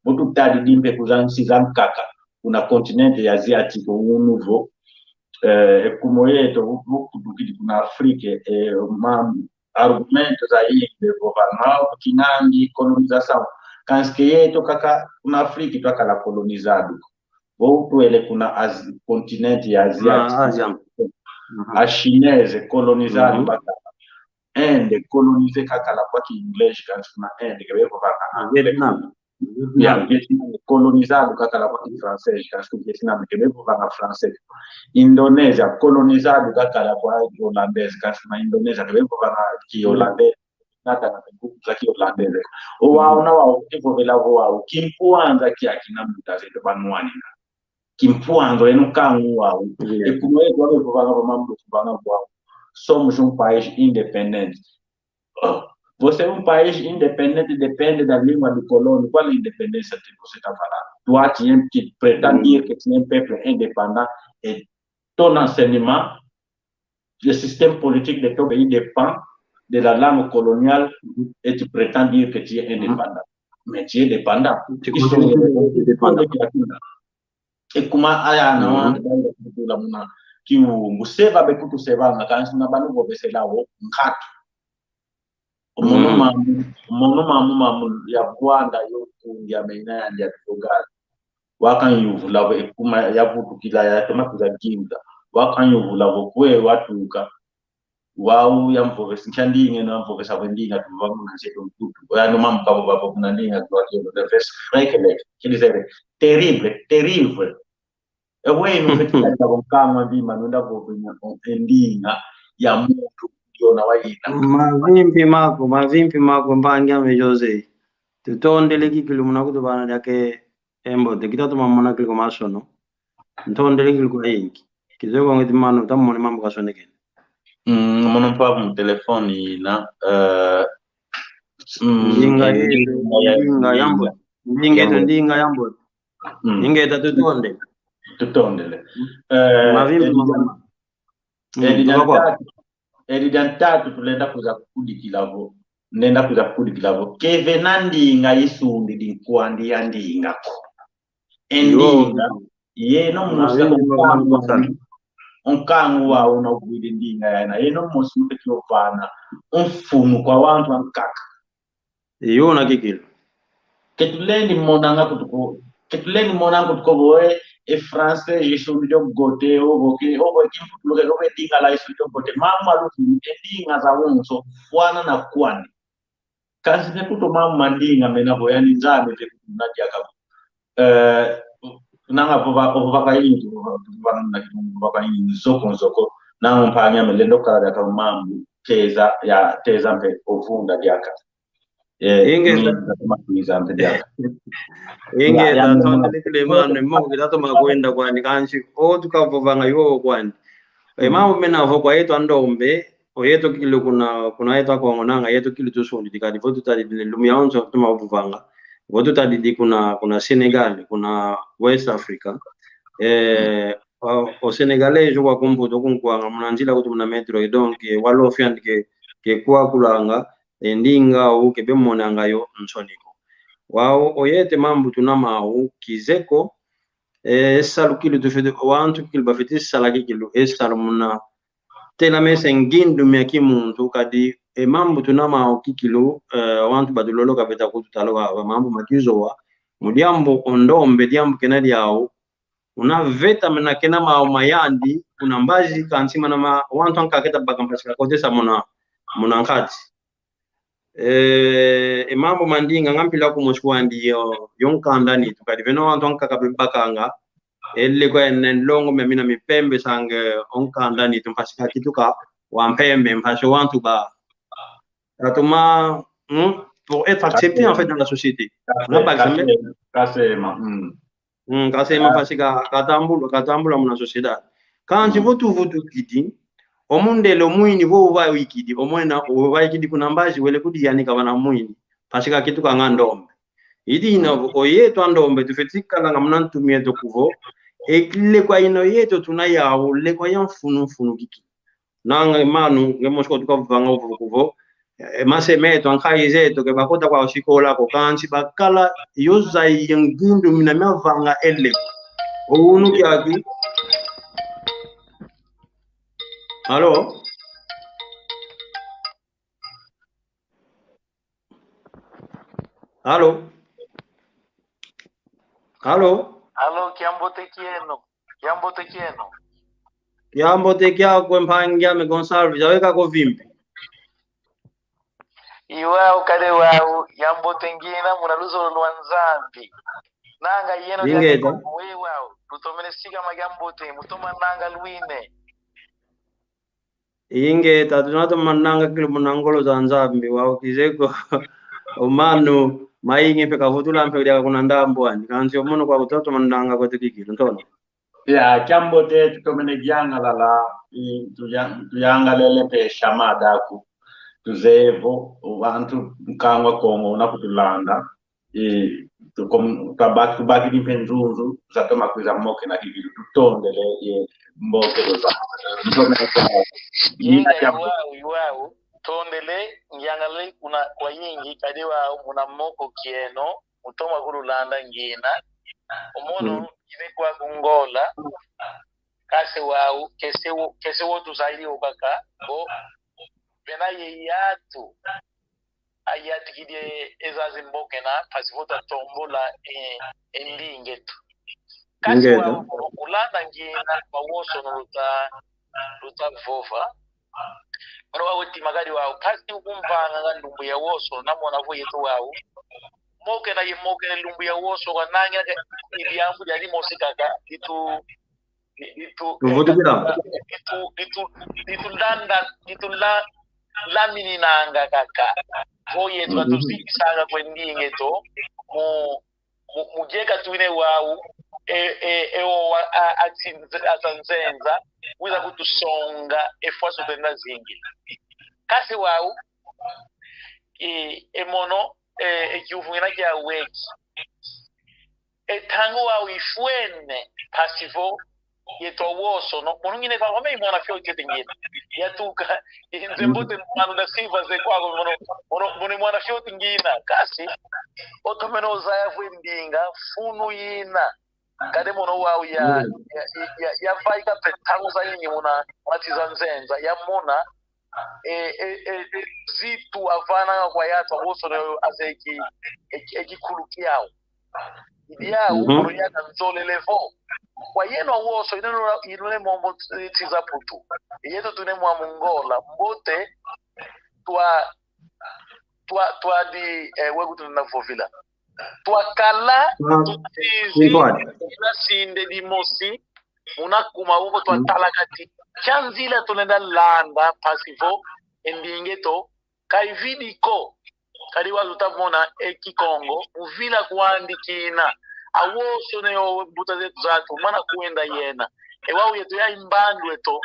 mu tutadidi mpe ku za nsi zankaka, kuna continent ya asiatique, unu vo, eh, e kuma yeto, vo, vo kudukidi kuna Afrique, eh, ma argumento zayingi, vovanga, kinandi, colonização. Kansi ke yeto kaka, kuna Afrique, twakala colonizado. Vo utwele kuna Azi-, continent ya Asia. Ah, Asia. Mhm. A Chinese colonizado bakala. Inde colonizé kakala kwa ki English, kansi kuna Inde ke bevovanga. Ah, Vietnam. Ya, Vietnam colonizado kakala kwa ki Français, kansi kuna Vietnam ke bevovanga Français. Indonésia colonizado kakala kwa Holandês, kansi kuna Indonésia ke bevovanga ki Holandês. Nata na nguvu za ki Holandês. O wau na wau, kivovela vo wau, kimpwanza kia kina mbuta zeto banwanina. Kimpwanza, eno kangu wau. Yeah. E kuma yeto wabevovanga vo mambu, vovanga vo wau. Somos um país independente. Oh, você é um país independente, depende da língua do colono. Qual independência que você tá falando? Toi, tu es, tu prétends dire que tu es un peuple indépendant et ton enseignement, le système politique de ton pays dépend de la langue coloniale et tu prétends dire que tu es indépendant. Mais tu es dépendant. Ils sont indépendants. E kuma aya na wana, mhm, banda kutula muna kiungu. Seva bekutu sevanga, kansi na banu vovesela wo nkatu. Mono, mm, mamu, mono mamu, mamu ya Rwanda yo kundi ya mena ya ndia Portugal. Wakanyuvula vo e kuma yavutukila, yatoma kwiza ginda. Wakanyuvula vo kwe watuka. Wau yampovesa, nkia ndinga eno yampovesa vo e ndinga tuvanga muna nsi eto nkutu. Oya no mambu kavova vo kuna ndinga kwa kielo, de vez, frekelek, quer dizer, terrible, terrible. E wenu feti kata vo nkangu a bima, nunda vovina e ndinga ya muntu, ndiona wayina. Mavimpi maku, mavimpi maku, mpangi ame José. Tutondele kikilu muna kutuvana diaka e mbote, kita tumamona kilu kwa masono. Ntondele kilu kwa yingi. Kizeye kwa ngeti mano, tamone mambu kasonekene. Mm, mono mpavu mu telefoni ina, eh, Mm, ndinga yetu, ndinga ya mbote. Ndinga yetu, ndinga ya mbote. Mm. Ingeta, tutondele. Tutondele. Eh, mavimbi mama. Mm, edi dia ntatu, edi dia ntatu tulenda kwiza kukudikila vo. Nenda kwiza kukudikila vo. Kevena ndinga isundidi nkwandi ya ndinga ko. E ndinga, yeno mosi onkangu wa, onkangu wa una uvwidi ndinga yayina, yeno mosi ufeti ovana mfunu kwa wantu ankaka. Iyo, una kikilu. Ke tulendi monanga kutu ko, ke tulendi monanga kutu ko vo e, e français, isundidi o gote, ovo ke, ovo e kimputuluke, ovo e lingala isundidi o gote. Mama lufu, e ndinga zawonso, fwana na kwandi. Kansi mpe kutu mama ndinga mena vo yani Nzambi mpe kutu na diaka vo. Eh, nanga vova, vova kwa ingi, vova, vova na, vova kwa ingi, nzoko, nzoko. Nanga mpangi ame lenda kala diaka mambu, teza, ya, teza mpe ovunda diaka. Eh, inge, mm, ta-, tuma kuiza mpe diaka. Inge, ya, ya, ta-, ya, ta-, mama. Tondele kile mano, mo, kita toma kwenda kwani, kansi, o, tukavovanga yo kwani. E, mm, mambu mena vo kwa yeto andombe, o yeto kikilu kuna, kuna yeto Akongo nanga, yeto kikilu tusundidi kadi, vo tutadidi lumbu yawonso toma vovanga, vo tutadidi kuna, kuna Senegal, kuna West Africa. Eh, o, o Senegalês kwa kumputu kunkwanga, muna nzila kutu muna metro, e donc, e, walo fiand ke, ke kwakulanga, e, ndinga u ke bemonanga yo nsoni ko. Wau, o yeto mambu tuna mau, kizeko, e, e salu kikilu tufeti, wantu kikilu bafeti sala kikilu, e salu muna tela mesa ngindu mia kimuntu, kadi e mambu tuna mau kikilu, e, wantu batulolo ka beta kututala wa, wa mambu ma kizowa, mu diambu o ndombe, diambu kena diau, una veta mena kena mau mayandi, kuna mbazi kansi mana ma, wantu ankaka keta baka mpasi kakotesa muna, muna nkati. Eh, e mambu ma ndinga nga mpila kumosi kwandi yo, yo nkanda nitu. Kadi vena wantu ankaka bebakanga. Ele kwa ene nlongo mia mina mipembe sanga o nkanda nitu mpasi kakituka wa mpembe, mpasi wantu ba. Katuma, hmm? Pour être accepté, en fait, dans la société. Nga bakisa me. Kasema, hmm. Mm, kasema mpasi ka, katambula, katambula muna sociedade. Kansi vo tuvutukidi, o mundele o mwini vo uvaikidi, o mwena uvaikidi kuna mbazi wele kudi yani kavana mwini, mpasi kakitukanga ndombe. I dina vo, o yeto andombe, tufeti kalanga muna ntu mieto kuvo, e lekwa ina yeto tuna yau, lekwa ya mfunu mfunu kiki. Nanga manu, nge mosi ko tukavanga uvuku vo, e mase meto, ankayi zeto, ke bakota kwa sikola ko, kansi bakala yo zaya ngindu mina miavanga ele. O unu kiaki. Alo? Alo? Alo? Alo, kiambote kieno. Kiambote kieno. Kiambote kiakwe mpangi ame Gonçalves, aweka ko vimpi. Iwau kadi wau, yambote ngina muna luzolo lwa Nzambi. Nanga yeno diakeko, we wau, lutomene sikama kiambote, mutoma nanga lwine. Ingeta, tuna toma nanga kikilu muna ngolo za Nzambi, wau kizeko, o manu, mayingi mpe kavutula mpe diaka kuna ndambu ani, kansi o mono kwa kutoma nanga kwetu kikilu, ntona. Ya, kiambote tutomene yangalala, i, tuya-, tuyangalele mpe shamada aku. Tuzeye vo, wantu nkangu wa Kongo una kutulanda. I, tukom-, twabaki, tubakidi mpe nzunzu, zatoma kwiza mokena kikilu, tutondele ye mbokelo za. Tutomene kwa, yina kiambote. Iwau, iwau, tondele, nyangalele kuna kwa yingi, kadi wau, muna moko kieno, mutoma kululanda ngina. O mono, mm, ine kwa kungola. Kasi wau, kese wo, kese wo tuzayidi wo kaka, bo, bena ye yatu. Ayatikidi ezazi mbokena, kasi vo tatombola, e, e ndinga eto. Kasi wau, kulanda ngina, kwa wosono luta, luta vova. Mwana wa wetima kadi wau, mpasi ukumvanga nga ndumbu ya woso, namona vo yeto wau. Mokena ye mokena ndumbu ya woso, kananga ke, i diambu diadi mosi kaka, ditu, ditu, ditu, ditu landa, ditu la, lamininanga kaka. Vo yeto, mhm, katusikisanga kwe ndinga eto, mu, mu, mu dieka twine wau, e, e, e, o, a, a, a, tsinze-, a, tsa nzenza, wiza kutusonga, e fwaso twenda zingila. Kasi wau, e, e mono, e, e kiuvu ngina kiau eki. E ntangu wau ifwene, mpasi vo yetu awosono, mono ngine kwa wame mwana fioti ngina. Yatuka, inze mbote mwana da siva ze kwako, mono, mono, mono mwana fioti ngina. Kasi, otomene ozaya vo e ndinga, funu ina. Kadi mono wau ya, ya, ya, ya, yavaika mpe ntangu zayingi muna, muna nsi za nzenza, yamona, e, e, e, e, zitu avananga kwa yatu awosono azeye ki, e, e, kikulu kiau. Idiau, mono yana nzolele vo. Kwa yeno awoso, ino, ino le mombo nsi za Putu. Yetu tune mwa Mongola, mbote, twa, twa, twa di, e, wegu tuna vovila. Twakala tusizi, ila sinde dimosi, muna kuma uko twatalakati. Kia nzila tulenda landa, mpasi vo, e ndinga eto, ka ividi ko. Kadi wau tutamona e Kikongo, mvila kwandi kina. Awosono yo mbuta zetu zatu, mana kwenda yena. E wau yetu ya imbandu eto.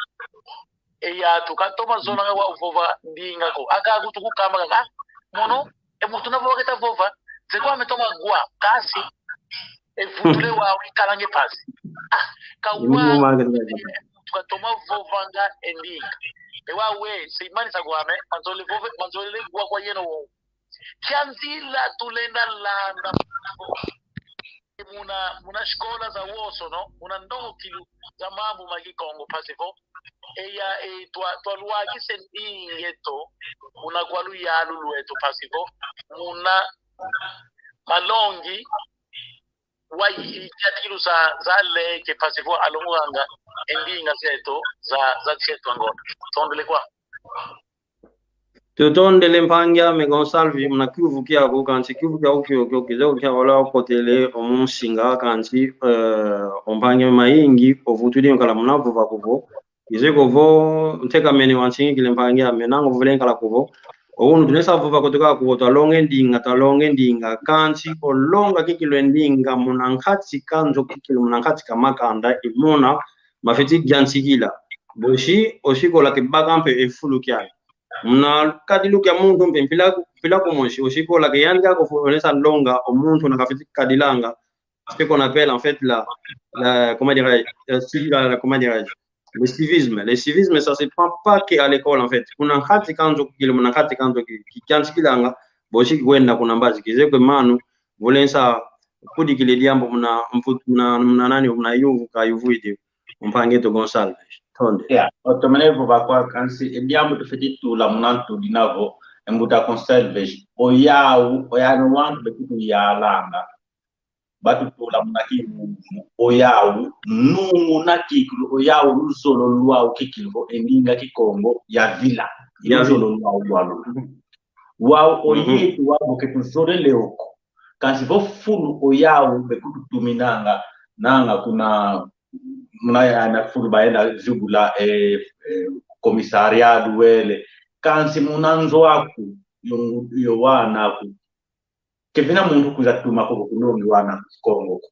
E yatu, katoma zonanga wau vova ndinga ko. Aka kutu kukamba kaka, mono, e muntu na vova keta vova, ze kwame toma wa, kasi, e vutu le wau ikalange mpasi. Ah, ka wau, e muntu katoma vovanga e ndinga. E wau we, se imanisa kwame, manzolele vova, manzolele wa kwa yeno wo. Kia nzila tulenda landa muna, muna sikola za wosono, muna ndongokilu za mambu ma Kikongo, mpasi vo. Eya, e, twa, twalwakisa e ndinga eto, muna kwa luyalu lweto, mpasi vo. Muna malongi, wa i, i, kiatikilu za, za leke, mpasi vo alongokanga e ndinga zeto, za, za kieto Angola. Tondele kwa. Tutondele mpangi ame Gonçalves, muna kiuvu kiaku, kansi kiuvu kiaku kiokio, kizeye ko kia wala okotele o mu nsinga, kansi, eh, o mpangi ame mayingi, ovutudi kala muna vova ko vo. Kizeye ko vo, ntekamene wansingikile mpangi ame, nanga ovovele nkala ko vo. O unu tuna sa vova ko tuka ko vo, twalonga e ndinga, twalonga e ndinga, kansi olonga kikilu e ndinga, muna nkati ka nzo kikilu, muna nkati ka makanda, i muna mafiti yantikila. Bosi, osi kola kibaka mpe e fulu kiani. Muna kadilu kia muntu mpe mpila ku-, mpila kumosi, osi kola ke yandi ako fu-, onesa longa, o muntu na kafiti kadilanga. Ce qu'on appelle en fait la, la, comment dirais-je, euh, civi-, la, la, comment dirais-je, le civisme. Le civisme, ça se prend pas que à l'école en fait. Kuna nkati ka nzo kile, muna nkati ka nzo ki, ki, kiantikilanga, bosi kwenda kuna mbazi. Kizeye ko manu, volensa kudikile diambu muna mpu-, muna, muna nani, muna yuvu ka yuvu idi. Mpangi eto Gonçalves. Tonde. Ya, otomene vova kwa kansi, e diambu tufiti tula muna ntudi na vo, e mbuta Gonçalves. Oyau, oyau no wantu bekutu yalanga. Batutula muna kiuvu, oyau, nungu na kikilu, oyau, luzolo lwau kikilu vo, e ndinga Kikongo, yavila. Yavila. Luzolo lwau lwalu. Wau, oyetu wau, boke tuzolele oko. Kansi vo fulu oyau bekututuminanga, nanga kuna, muna yana fulu bayenda zibula, eh, eh, commissariat wele. Kansi muna nzo aku, yo, yo wana aku. Kevena muntu kwiza tuma ko kunongi wana Kikongo ko.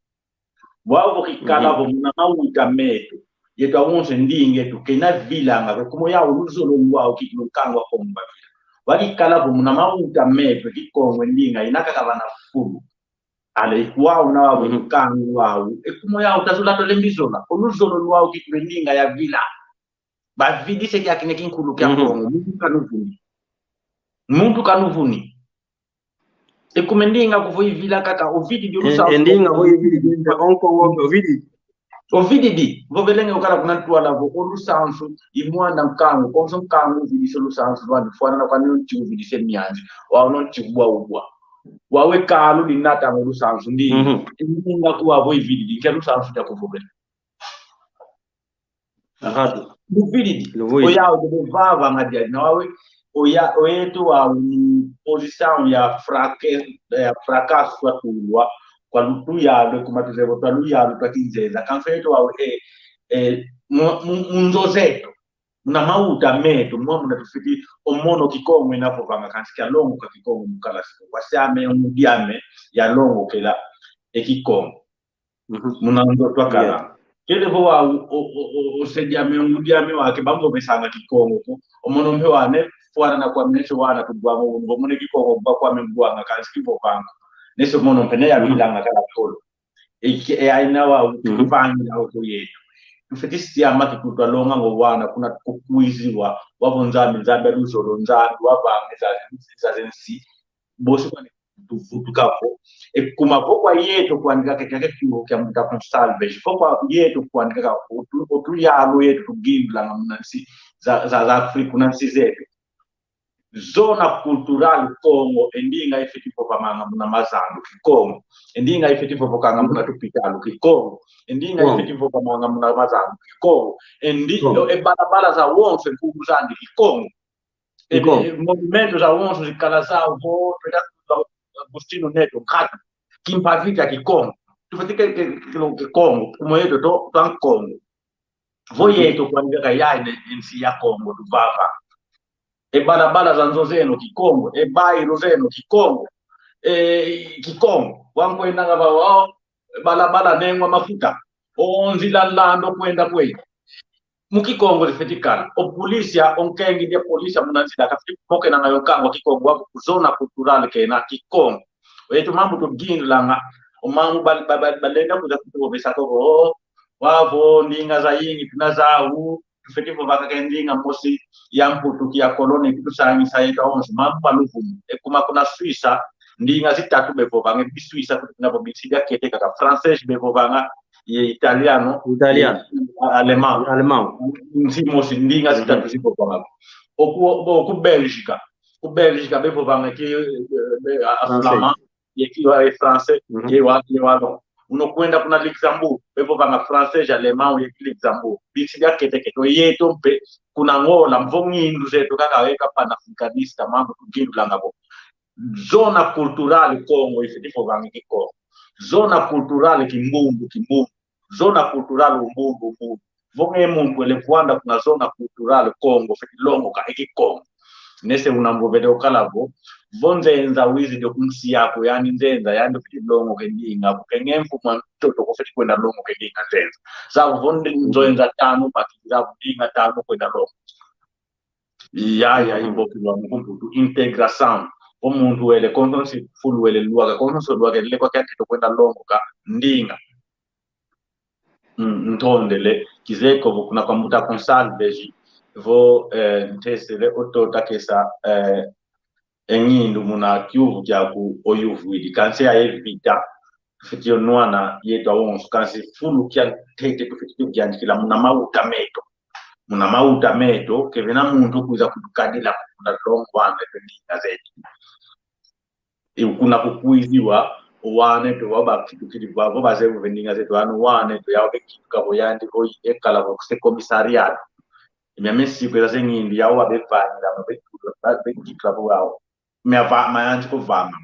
Wau vo kikala vo muna mawuta metu, yetu awonso ndinga etu, kena vilanga ko, kuma oyau luzolo lwau kikilu nkangu wa Kongo bavila. Wau kikala vo muna mawuta metu, Kikongo ndinga, ina kaka vana fulu. Ale, wau na wau nkangu wau. E kuma oyau tazula tole mbizola, o luzolo lwau kikilu ndinga yavila. Bavidise kiakina kinkulu kia Kongo, muntu kanuvuni. Muntu kanuvuni. E kuma e ndinga kuvo ivila kaka, ovididi o lusansu. E, e ndinga vo ivila, o Nkongo ovididi. Ovididi, vovelenge okala kuna ntwala vo o lusansu, i mwanda nkangu, konso nkangu uvidise o lusansu lwandi, fwana na kwani nti uvidise mianzi, wau no nti ubwa ubwa. Wau e kalu dinata o lusansu, ndinga. E ndinga kuwa vo ivididi, nkia lusansu dia kuvovela. Ahatu. Luvididi. Luvididi. Oyau dede vava nga dia na wawe. Oya, oyetu wau ni posição ya fraque-, ya fracasso twatulwa. Kwa lutu yalwe kuma tuzevo twa luyalu twa kinzenza. Kansi yetu wau, eh, eh, mu, mu, mu nzo zetu. Muna mawuta metu, mwa muna tufiti o mono Kikongo ina vovanga kansi kialongoka Kikongo mu kalasi. Kwa siame, mu diame, yalongokela e Kikongo. Muna nzo twakala. Kele vo wa o, o, o, o, o se diame, o diame wa ke bambo besanga Kikongo ko. O mono mpe wane, fwana na kwa mene se wana tubwanga, o ngo mone Kikongo bwa kwa me bwanga, kansi kivovanga. Nese mono mpe ne ya bilanga kala tolo. E ke, e aina wa, mhm, tupangila oko yeto. Tufeti siama kikutwa longa ngo wana, kuna kukwiziwa, wavo Nzambi, Nzambi a luzolo, Nzambi, wavanga za, za zensi. Bosi kwa tuvutuka vo. E kuma vo kwa yeto kwandika ke, ke, ke kiuvu kia mbuta Gonçalves. Vo kwa yeto kwandika ka, otu, otu yalo yeto tugindulanga muna nsi za, za, za Afrika, muna nsi zeto. Zona cultural Kongo, e ndinga ifeti vovamanga muna mazandu, Kikongo. E ndinga ifeti vovokanga muna tupitalu, Kikongo. E ndinga ifeti vovamanga muna mazandu, Kikongo. E ndi, e balabala zawonso, e nkumbu zandi, Kikongo. E, Kikongo. E, movimento zawonso zikala zao vo, tweda Agostinho Neto, nkatu, kimpavita Kikongo. Tufeti ke, ke, ke, Kikongo, kuma yeto to, twa Nkongo. Vo yeto kwandika ka yayi ne, e nsi ya Kongo, tuvava. E balabala za nzo zeno Kikongo, e bairro zeno Kikongo, e Kikongo. Wankwendanga vava, o, balabala nengwa mafuta, o nzila lando kwenda kwe. Mu Kikongo zifeti kala. O polícia, o nkengi dia polícia muna nzila, kafiti kumokenanga yo nkangu a Kikongo, wau ku zona cultural kena Kikongo. Yeto mambu tugindulanga, o mambu bal-, ba-, ba-, balenda kuza kutuvovesa ko, o, wavo, ndinga zayingi, tuna zau, tufeti vovanga ke ndinga mosi ya Mputu, kia koloni, kutusangisa yeto awonso, mambu ma luvumu. E kuma kuna Suíça, ndinga zitatu bevovanga, bi Suíça, kutukina vo binsi bia kete kaka, francês bevovanga, ye italiano, italiano, ye alemão. Alemão. Nsi mosi ndinga zitatu zivovanga. Oku, oku Bélgica. Ku Bélgica bevovanga ki, eh, eh, a, a flamand, ye ki wa, e français, ye wa, ye wallon. Uno kwenda kuna Luxembourg, bevovanga francês, alemão, ye ki Luxembourg. Binsi bia kete kete, yeto mpe, kuna Angola, mvo ngindu zeto kaka weka panafricanista, mambu tugindulanga vo. Zona cultural Kongo, ifeti vovanga Kikongo. Zona cultural Kimbundu, Kimbundu. Zona cultural Umbundu, Umbundu. Vo nge muntu wele vwanda kuna zona cultural Kongo, feti longoka e Kikongo. Nese una mvovele okala vo, vo nzenza wizidi oku nsi yaku, yani nzenza, yani feti longoka e ndinga, vo ke nge mfumu a ntoto ko feti kwenda longoka e ndinga nzenza. Zavo vo ndi nzenza tanu, maki zavo ndinga tanu kwenda longoka. Yaya, imbokilwa mu kumputu, integração. O muntu wele, konso nsi fulu wele lwaka, konso nsi lwaka, lele kwa kiakito kwenda longoka ndinga. Mm, ntondele, kizeye ko vo kuna kwa mbuta Gonçalves, vo, eh, ntesele o tota kesa, eh, e ngindu muna kiuvu kiaku oyuvwidi, kansi ya evita. Tufeti yo nwana yeto awonso, kansi fulu kiantete tufeti yo kiandikila muna mauta meto. Muna mauta meto, ke vena muntu kwiza kutukadila kuna longo wana eto ndinga zeto. I kuna kukwiziwa, o wana eto wau bakitukidi, wau, wau bazevu ve ndinga zeto, ano wana eto yau bekituka vo yandi vo ekala vo se commissariado. Miame siku eza se ngindu yau wabevangila, be, be, bekituka vo wau. Mia va, mayanji kuvanga.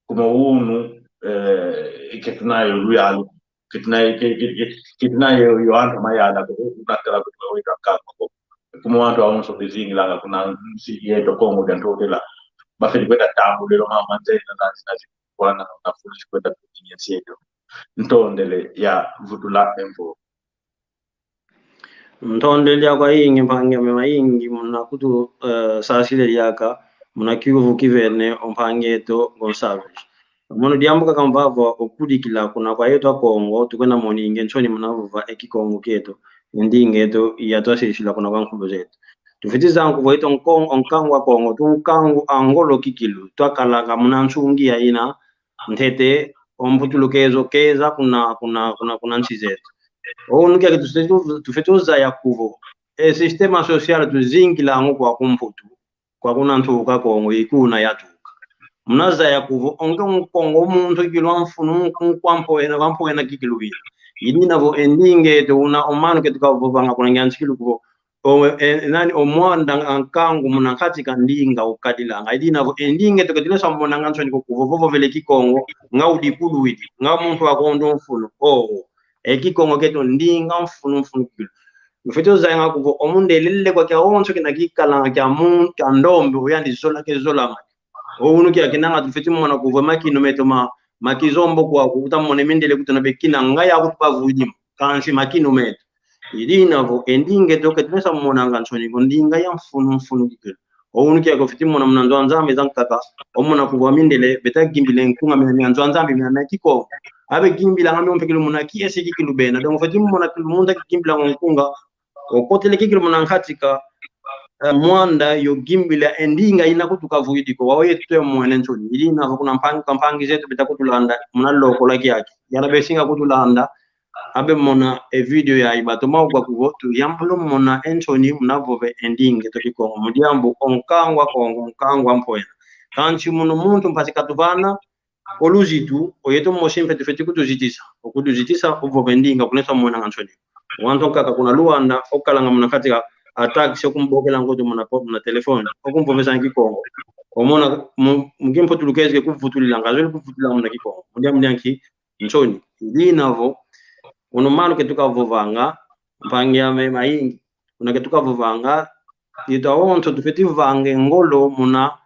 Kuma unu, eh, ke tuna yo luyalu. Ke tuna, ke, ke, ke, ke tuna yo, yo antu mayala, ko, ko, kuna tala ko, ko, ko, ko. Kuma wantu awonso bezingilanga kuna nsi yeto Kongo dia Ntotela. Bafeti kwenda tambulila mama nzena, na, na, na, wana, na fulusi kwenda kutinye nsi yeto. Ntondele ya vutula e mvo. Ntondele ya kwa yingi, mpangi ame mayingi, muna kutu, eh, sasile diaka, muna kiuvu kivene, o mpangi eto Gonçalves. Mono diambu kaka mvava okudikila kuna kwa yeto Akongo, tukwenda moninge nsoni muna vova e Kikongo kieto, e ndinga eto, iya twasisila kuna kwa nkulu zeto. Tufeti zaya nkuvo yeto Nkongo, o nkangu Akongo, tu nkangu a ngolo kikilu, twakalanga muna nsungi ya ina, ntete, o mputulukezo keza kuna, kuna, kuna, kuna nsi zeto. O unu kiaki tufeti, tufeti zaya kuvo. E sistema social tuzingilanga kwa kumputu, kwa kuna ntuka Kongo, i kuna yatuka. Muna zaya kuvo, o nge Nkongo muntu kilwa mfunu, nkwampo ena, kwampo ena kikilu wina. Idina vo e ndinga eto una o mano ketu kavovanga kuna ngiansikilu kuvo. O, e, nani, o mwanda a nkangu muna nkati ka ndinga ukadilanga. Idina vo e ndinga eto ketulesa monanga nsoni ko kuvo, vovovele Kikongo, nga udikulu widi, nga muntu wa kondo mfunu. O, e Kikongo keto ndinga mfunu mfunu kikilu. Ufeti uzayanga kuvo, o mundele lele kwa kiawonso kina kikalanga kia mu-, kia ndombe, uyandi zola ke zolanga. O unu kia kinanga tufeti mona kuvo, makinu meto ma, ma kizombo kwa kukuta mone mindele kutuna bekina, nga ya kutu bavudima. kansi makinu meto. I dina vo, e ndinga eto ke tulenda monanga nsoni ko, ndinga ya mfunu mfunu kikilu. O unu kiaki ofwete mona muna nzo a Nzambi zankaka, omona kuvo mindele, beta gimbila nkunga mina mia nzo a Nzambi mina mia Kikongo. Abe gimbilanga mio mpe kikilu muna kiese kikilu bena. Donc, ofwete mona kikilu muntu kigimbila nkunga, okotele kikilu muna nkati ka, eh, mwanda yo gimbila e ndinga ina kutu kavwidi ko, wau yeto tumwene nsoni. I dina vo kuna mpangi, kwa mpangi zeto beta kutulanda, muna lokola kiaki. Yana besinga kutulanda, abe mona e video yayi batoma ugwa kuvo, tuyambula mona e nsoni muna vova e ndinga eto Kikongo. Mu diambu o nkangu a Kongo, nkangu a mpwena. Kansi muna muntu mpasi katuvana, o luzitu, o yeto mosi mpe tufwete kutuzitisa. O kutuzitisa, o vova e ndinga, kulenda monanga nsoni. Wantu ankaka kuna Luanda, okalanga muna kati ka a taxi, okumbokela nkoto muna po-, muna telefone, okumvovesa Kikongo. Omona, mu, mu kimputulukezo ke kuvutulilanga, azolele kuvutulilanga muna Kikongo. Mu diambu dia nki, nsoni. I dina vo, unu manu ke tukavovanga, mpangi ame mayingi, una ke tukavovanga, yeto awonso tufwete vanga e ngolo muna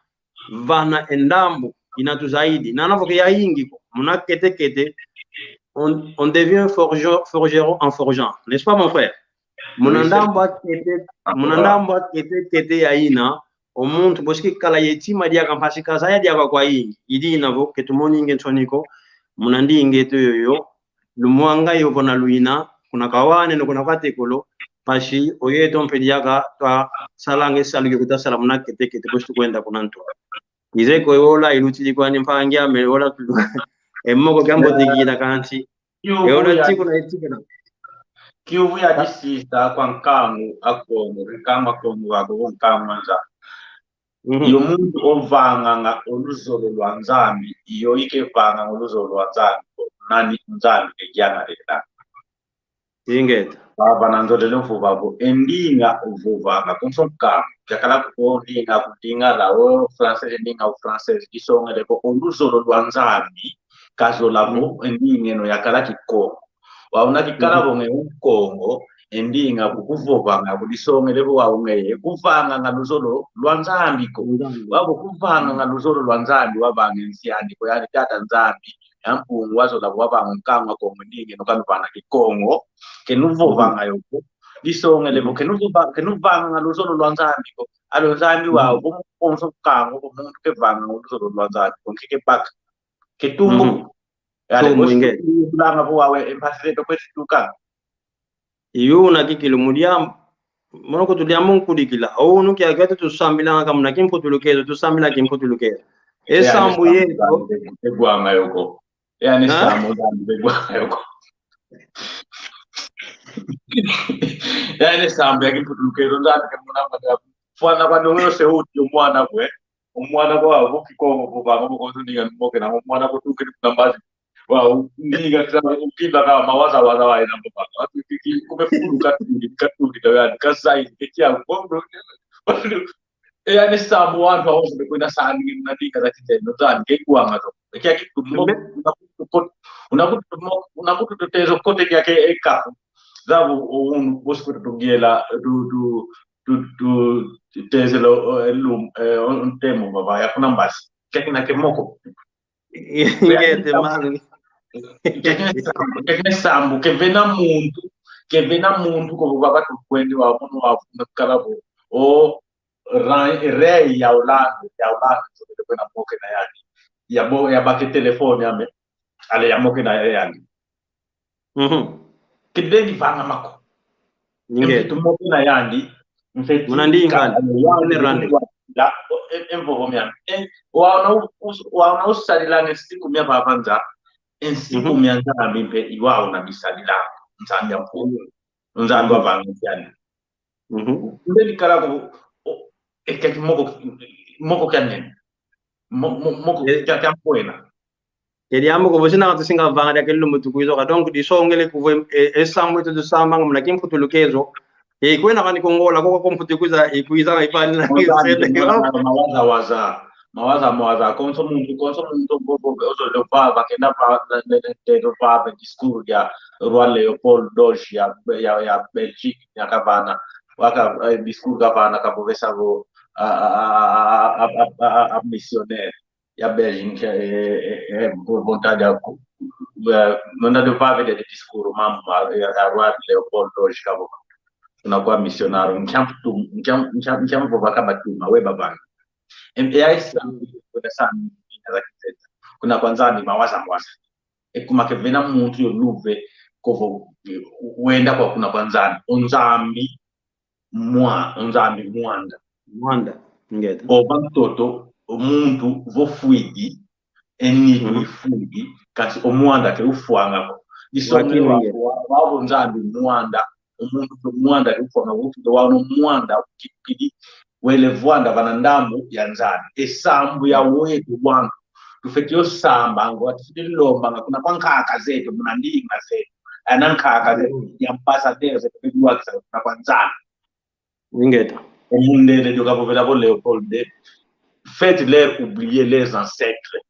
vana e ndambu ina tuzaidi. Nana vo ke yayingi ko, muna kete kete, on, on devient forgeron, forgeron en forgeant. N'est-ce pas, mon frère? Muna ndambu a kete, muna ndambu a kete kete ya ina, o muntu bosi kikala ye tima diaka mpasi kazaya diaka kwayingi. I dina vo ke tumoninge nsoni ko, muna ndinga eto yoyo, lumwanga yo vo na luina, kuna kawane no kuna katekolo, mpasi o yeto mpe diaka twasalanga e salu ke kutasala muna kete kete bosi tukwenda kuna ntu. Ize ko yola ilutidi kwani mpangi ame, yola tu-, e moko kiambote kina kansi. Yola tikuna itikuna. Kiuvu ya disisa kwa nkangu a Kongo, nkangu a Kongo wako, nkangu a Nzambi. Mhm. Iyo muntu ovanganga o luzolo lwa Nzambi, iyo ike vanganga o luzolo lwa Nzambi, nani Nzambi ke kiana leta. Ingeta. Baba na nzolele mfuba vo, e ndinga ovovanga, konso nkangu, kiakala ko ndinga ku Lingala, o français, e ndinga o français, isongele vo, o luzolo lwa Nzambi, kazola vo, e ndinga eno yakala Kikongo. Wau una kikala vo ngeye Nkongo, e ndinga kukuvovanga, kulisongele vo wau ngeye, kuvanganga luzolo lwa Nzambi ko. Wau kuvanganga luzolo lwa Nzambi, wavanga e nsi andi ko, yani Tata Nzambi, ya Mpungu wazola vo wavanga nkangu a Kongo, ndinga eno kanuvana Kikongo, ke nuvovanga yo ko. Lisongele vo, ke nuvova-, ke nuvanganga luzolo lwa Nzambi ko. Alo Nzambi wau, vo mu konso nkangu, vo muntu ke vanganga luzolo lwa Nzambi ko, nkeke baka. Ke tumbu. Yale, tumbu, bosi ingeta. Tulanga vo wawe, e mpasi zeto kwesi tuka. Iyo una kikilu mu diambu, mono kutu diambu nkudikila. O unu kia, kia tusambilanga ka muna kimputulukezo, tusambila kimputulukezo. E sambu yeto. Egwanga yo ko. Yani sambu Nzambi, egwanga yo ko. Yani sambu ya kimputulukezo, Nzambi ke muna mada. Fwana kwa nongo se uti, o mwana kwe. O mwana kwa vo Kikongo, vo vanga, vo konso ndinga moke na, o mwana ko tukidi kuna mbazi. Wa, ndinga tena, ukila ka mawaza waza wa ina mbo vanga. Watu kiki, kume fulu katungi, katungi, tawe, kasayi, kiki ya, e, yani sambu wantu awonso bekwenda sani, na ndinga za kizendo, zani, ke kuanga to. Kia kitu, mo, una kutu, mo, una kutu tezo kote kia ke, e, kafu. Zabu, o, unu, bosi kutu tugiela, tu, tu, tu, tu tezela, eh, lum-, eh, un, un temo baba, ya kuna mbasi. Kekina ke moko. Ingeta, mano. Kekina sambu, kekina sambu, ke vena muntu, ke vena muntu ko baba tukwende wa, munu wa, na kala bo. O, ra-, rei ya Holanda, ya Holanda, so ke vena moke na yani. Ya bo, ya bake telefone ame, ale ya moke na yani. Mhm. Kideni vanga mako. Ingeta. Mfetu moke na yandi, mfetu muna ndinga, ka-, muna rande. Ya, o, e, e, mvovo miami. E, waona u-, us-, waona usalilanga e nsiku mia vava nza, e nsiku mia Nzambi mpe, i waona bisalilanga, Nzambi a Mpungu. Nzambi wavanga yandi. Mhm. Mbeni kala ko, o, e, kia moko, moko kia nene. Mo-, mo-, moko kia, kia mpwena. E diambu ko bosi na tusinga vanga dia kelu mutu kwiza ka. Donc, disongele kuvo, e, e sambu eto tusambanga muna kimputulukezo. E, kwena kani Kongola, koko ko mputu kwiza, e, kwiza, e, pani na. Mawaza, waza. Mawaza, mawaza, konso muntu, konso muntu, bo, bo, ozo lo vava, kenda va, ne, ne, ne, lo vava, discours ya Roi Léopold deux ya, ya, ya Belgique, ya kavana, waka, eh, discours kavana, kavovesa vo, a, a, a missionnaire ya Belgique, eh, eh, eh, vo-, vontade ya ku-, eh, nonda de vave de discours, mambu ma, eh, ya Roi Leopoldo hoje kavova. Kuna kwa missionário, nkia mtu-, nkia, nkia, nkia mvova kabatuma, we bavanga. Em, e ai sa, kuna sa, kuna kwa Nzambi, mawaza, mawaza. E kuma ke vena muntu yo luve, kovo, eh, wenda kwa kuna kwa Nzambi, o Nzambi, mwa-, o Nzambi mwanda. Mwanda, ngeta. Ova ntoto, o muntu vo fwidi, e nitu, mhm, ifwidi, kansi o mwanda ke ufwanga ko. Disongele wa, wa, wa o Nzambi mwanda, o muntu vo mwanda ke ufwanga ko, ufwidi wa o mwanda, ukipidi, wele vwanda vana ndambu ya Nzambi. E sambu ya wetu wantu. Tufwete yo sambanga, tufwete lombanga, kuna kwa nkaka zetu, muna ndinga zetu. Ana nkaka zetu, mhm, ya ambassadeur zetu, tufwete lwakisa, kuna kwa Nzambi. Ingeta. O mundele dio kavovela vo Léopold deux, faites-leur oublier leurs ancêtres.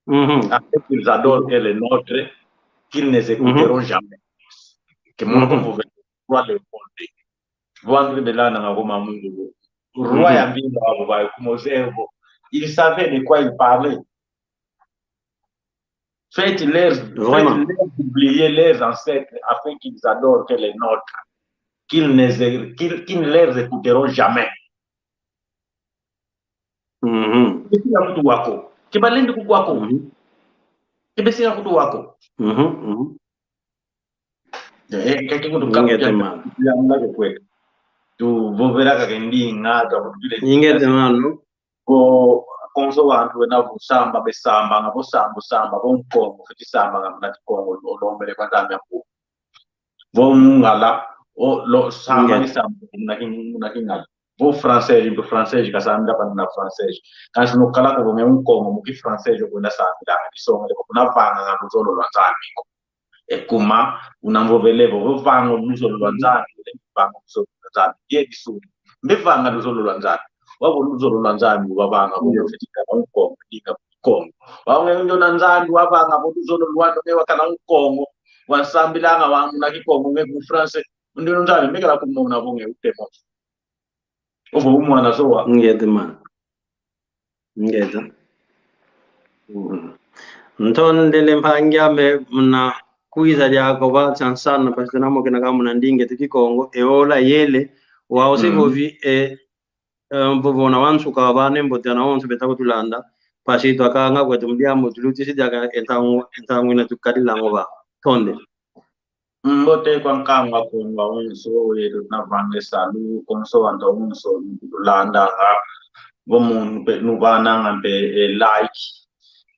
Mhm. Afin qu'ils adorent que les nôtres, qu'ils ne nous écouteront jamais. Ke mono, mhm, kavovela vo Léopold deux. Vo andu bela na ngako mamundu. Roi, mhm, ya mbimba wavo ba kumozevo. Il savait de quoi il parlait. Faites-leur, vraiment, faites-leur oublier leurs ancêtres afin qu'ils adorent que les nôtres, qu'ils ne, qu'ils, qu'ils ne les écouteront jamais. Mhm. Ke besi na kutu wako. Ke balendi kuku wako. Mhm. Ke besi na kutu wako. Mhm, mhm. Eh, kaki kutu kapu. Ingeta, mano. Ya mla ke kweka. Tuvovela kaka ndinga, twa kutu kile. Ingeta, mano. Ko, konso wantu wena vo samba, besambanga vo samba, samba vo Nkongo, fwete sambanga muna Kikongo, o, lombele kwa Nzambi aku. Vo Mungala, o, lo, samba, ingeta, ni samba muna Ki-, muna Kingala. Vo francês, mpe francês, kasambila pa muna francês. Kansi nukala ko vo nge Nkongo, mu kifrancês, okwenda sambilanga, disongele ko, kuna vanganga luzolo lwa Nzambi ko. E kuma, una mvovele vo, vo vanga luzolo lwa Nzambi, vo vanga luzolo lwa Nzambi. Ye disudi. Mbe vanga luzolo lwa Nzambi. Wavo luzolo lwa Nzambi, wavanga vo, mm, fwete kala Nkongo, ndinga Nkongo. Wavo nge ndiona Nzambi, wavanga vo luzolo lwando, nge wakala Nkongo. Wansambilanga wa muna Kikongo, nge ku France, ndiona Nzambi, mekala kumona vo nge utemo. Ovo umwana zowa. Ngeta, mano. Ngeta. Mm. Ntondele mpangi ame muna kwiza diaka va nsana, mpasi tuna mokena kaka muna ndinga eto Kikongo, e ola yele, wau se, mm, vovi, e, e, mvovo na wansuka vana, mbote na wonso beta kutulanda, mpasi twakanga kweto mu diambu tulutisi diaka e ntangu, e ntangu ina tukadila ngo va. Ntondele. Mbote kwa nkangu a Kongo awonso, yeto tuna vanga e salu, konso wantu awonso, tulandanga, vo munu mpe, nuvananga mpe, e, like,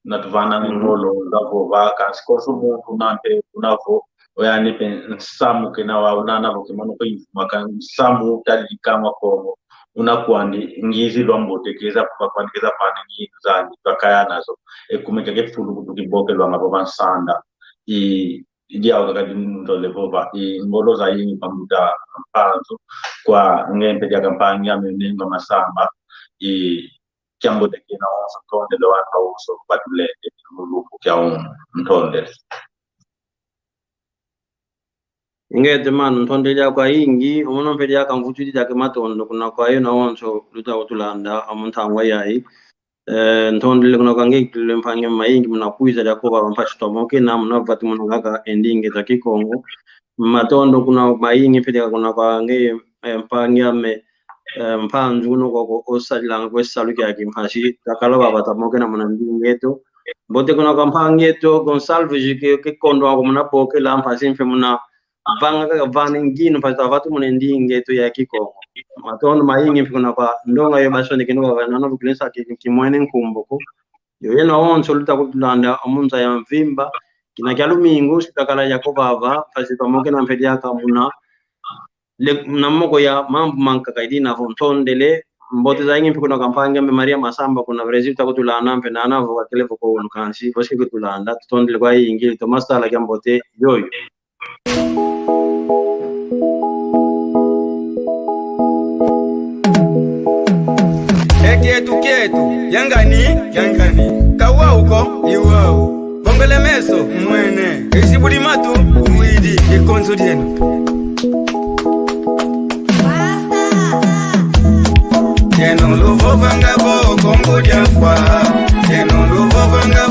na tuvananga, mhm, ngolo, za vova, kansi konso muntu na mpe, una vo, oyandi mpe nsamu kena wa, una na vo ke mono ko infuma ka nsamu tali kama Kongo, una kwandi, ngizi lwa mbote, keza kwa kwandi, keza pani, ngizi zandi, twakaya nazo, e kumeka ke fulu kutu kiboke lwanga vo bansanda, i, Idi au kaka di ntondele vova, i ngolo zayingi kwa mbuta Mpanzu, kwa nge mpe diaka mpangi ame Nengo Masamba, i kiambote kina wonso, ntondele wantu awonso, batuleke, mu lumbu kia unu, ntondele. Ingeta, mano, ntondele diaka kwayingi, o mono mpe diaka mvutudi diaka matondo, kuna kwa yeno wonso, luta kutulanda, a mu ntangwa yayi. Eh, ntondele kuna kwa nge ikilile mpangi mayingi muna kwiza diaka vava mpasi twamokena muna vati muna kaka e ndinga eto Kikongo. Matondo kuna mayingi mpe diaka kuna kwa nge, eh, mpangi ame, eh, Mpanzu kuna kwa ko osadilanga kwe salu kiaki mpasi twakala vava twamokena muna ndinga eto. Mbote kuna kwa mpangi eto Gonçalves ke, ke kondo wako muna bokela mpasi mpe muna vanga kaka vana nginu mpasi twa vatu muna ndinga eto ya Kikongo. Matondo mayingi mpe kuna kwa ndonga yo basonekene kwa vana na vukile nsa ki, kimwene nkumbu ko. Yo yeno wonso luta kutulanda o mu nza ya mvimba. Kina kia lumingu, si twakala diaka vava, mpasi twamokena mpe diaka muna. Le, na moko ya mambu mankaka idi na vo ntondele, mbote zayingi mpe kuna kwa mpangi ame Maria Masamba kuna Brazil ta kutulanda mpe nana vo kakele vo ko unu kansi, vo si kutulanda, tutondele kwayingi, toma sala kiambote yoyo. E kieto kieto, yangani, yangani. Ka wau ko, i wau. Bongele meso, mwene. Isi budi matu, widi, ikonso dieno. Dieno luvovanga vo Kongo dia Mfwa. Dieno luvovanga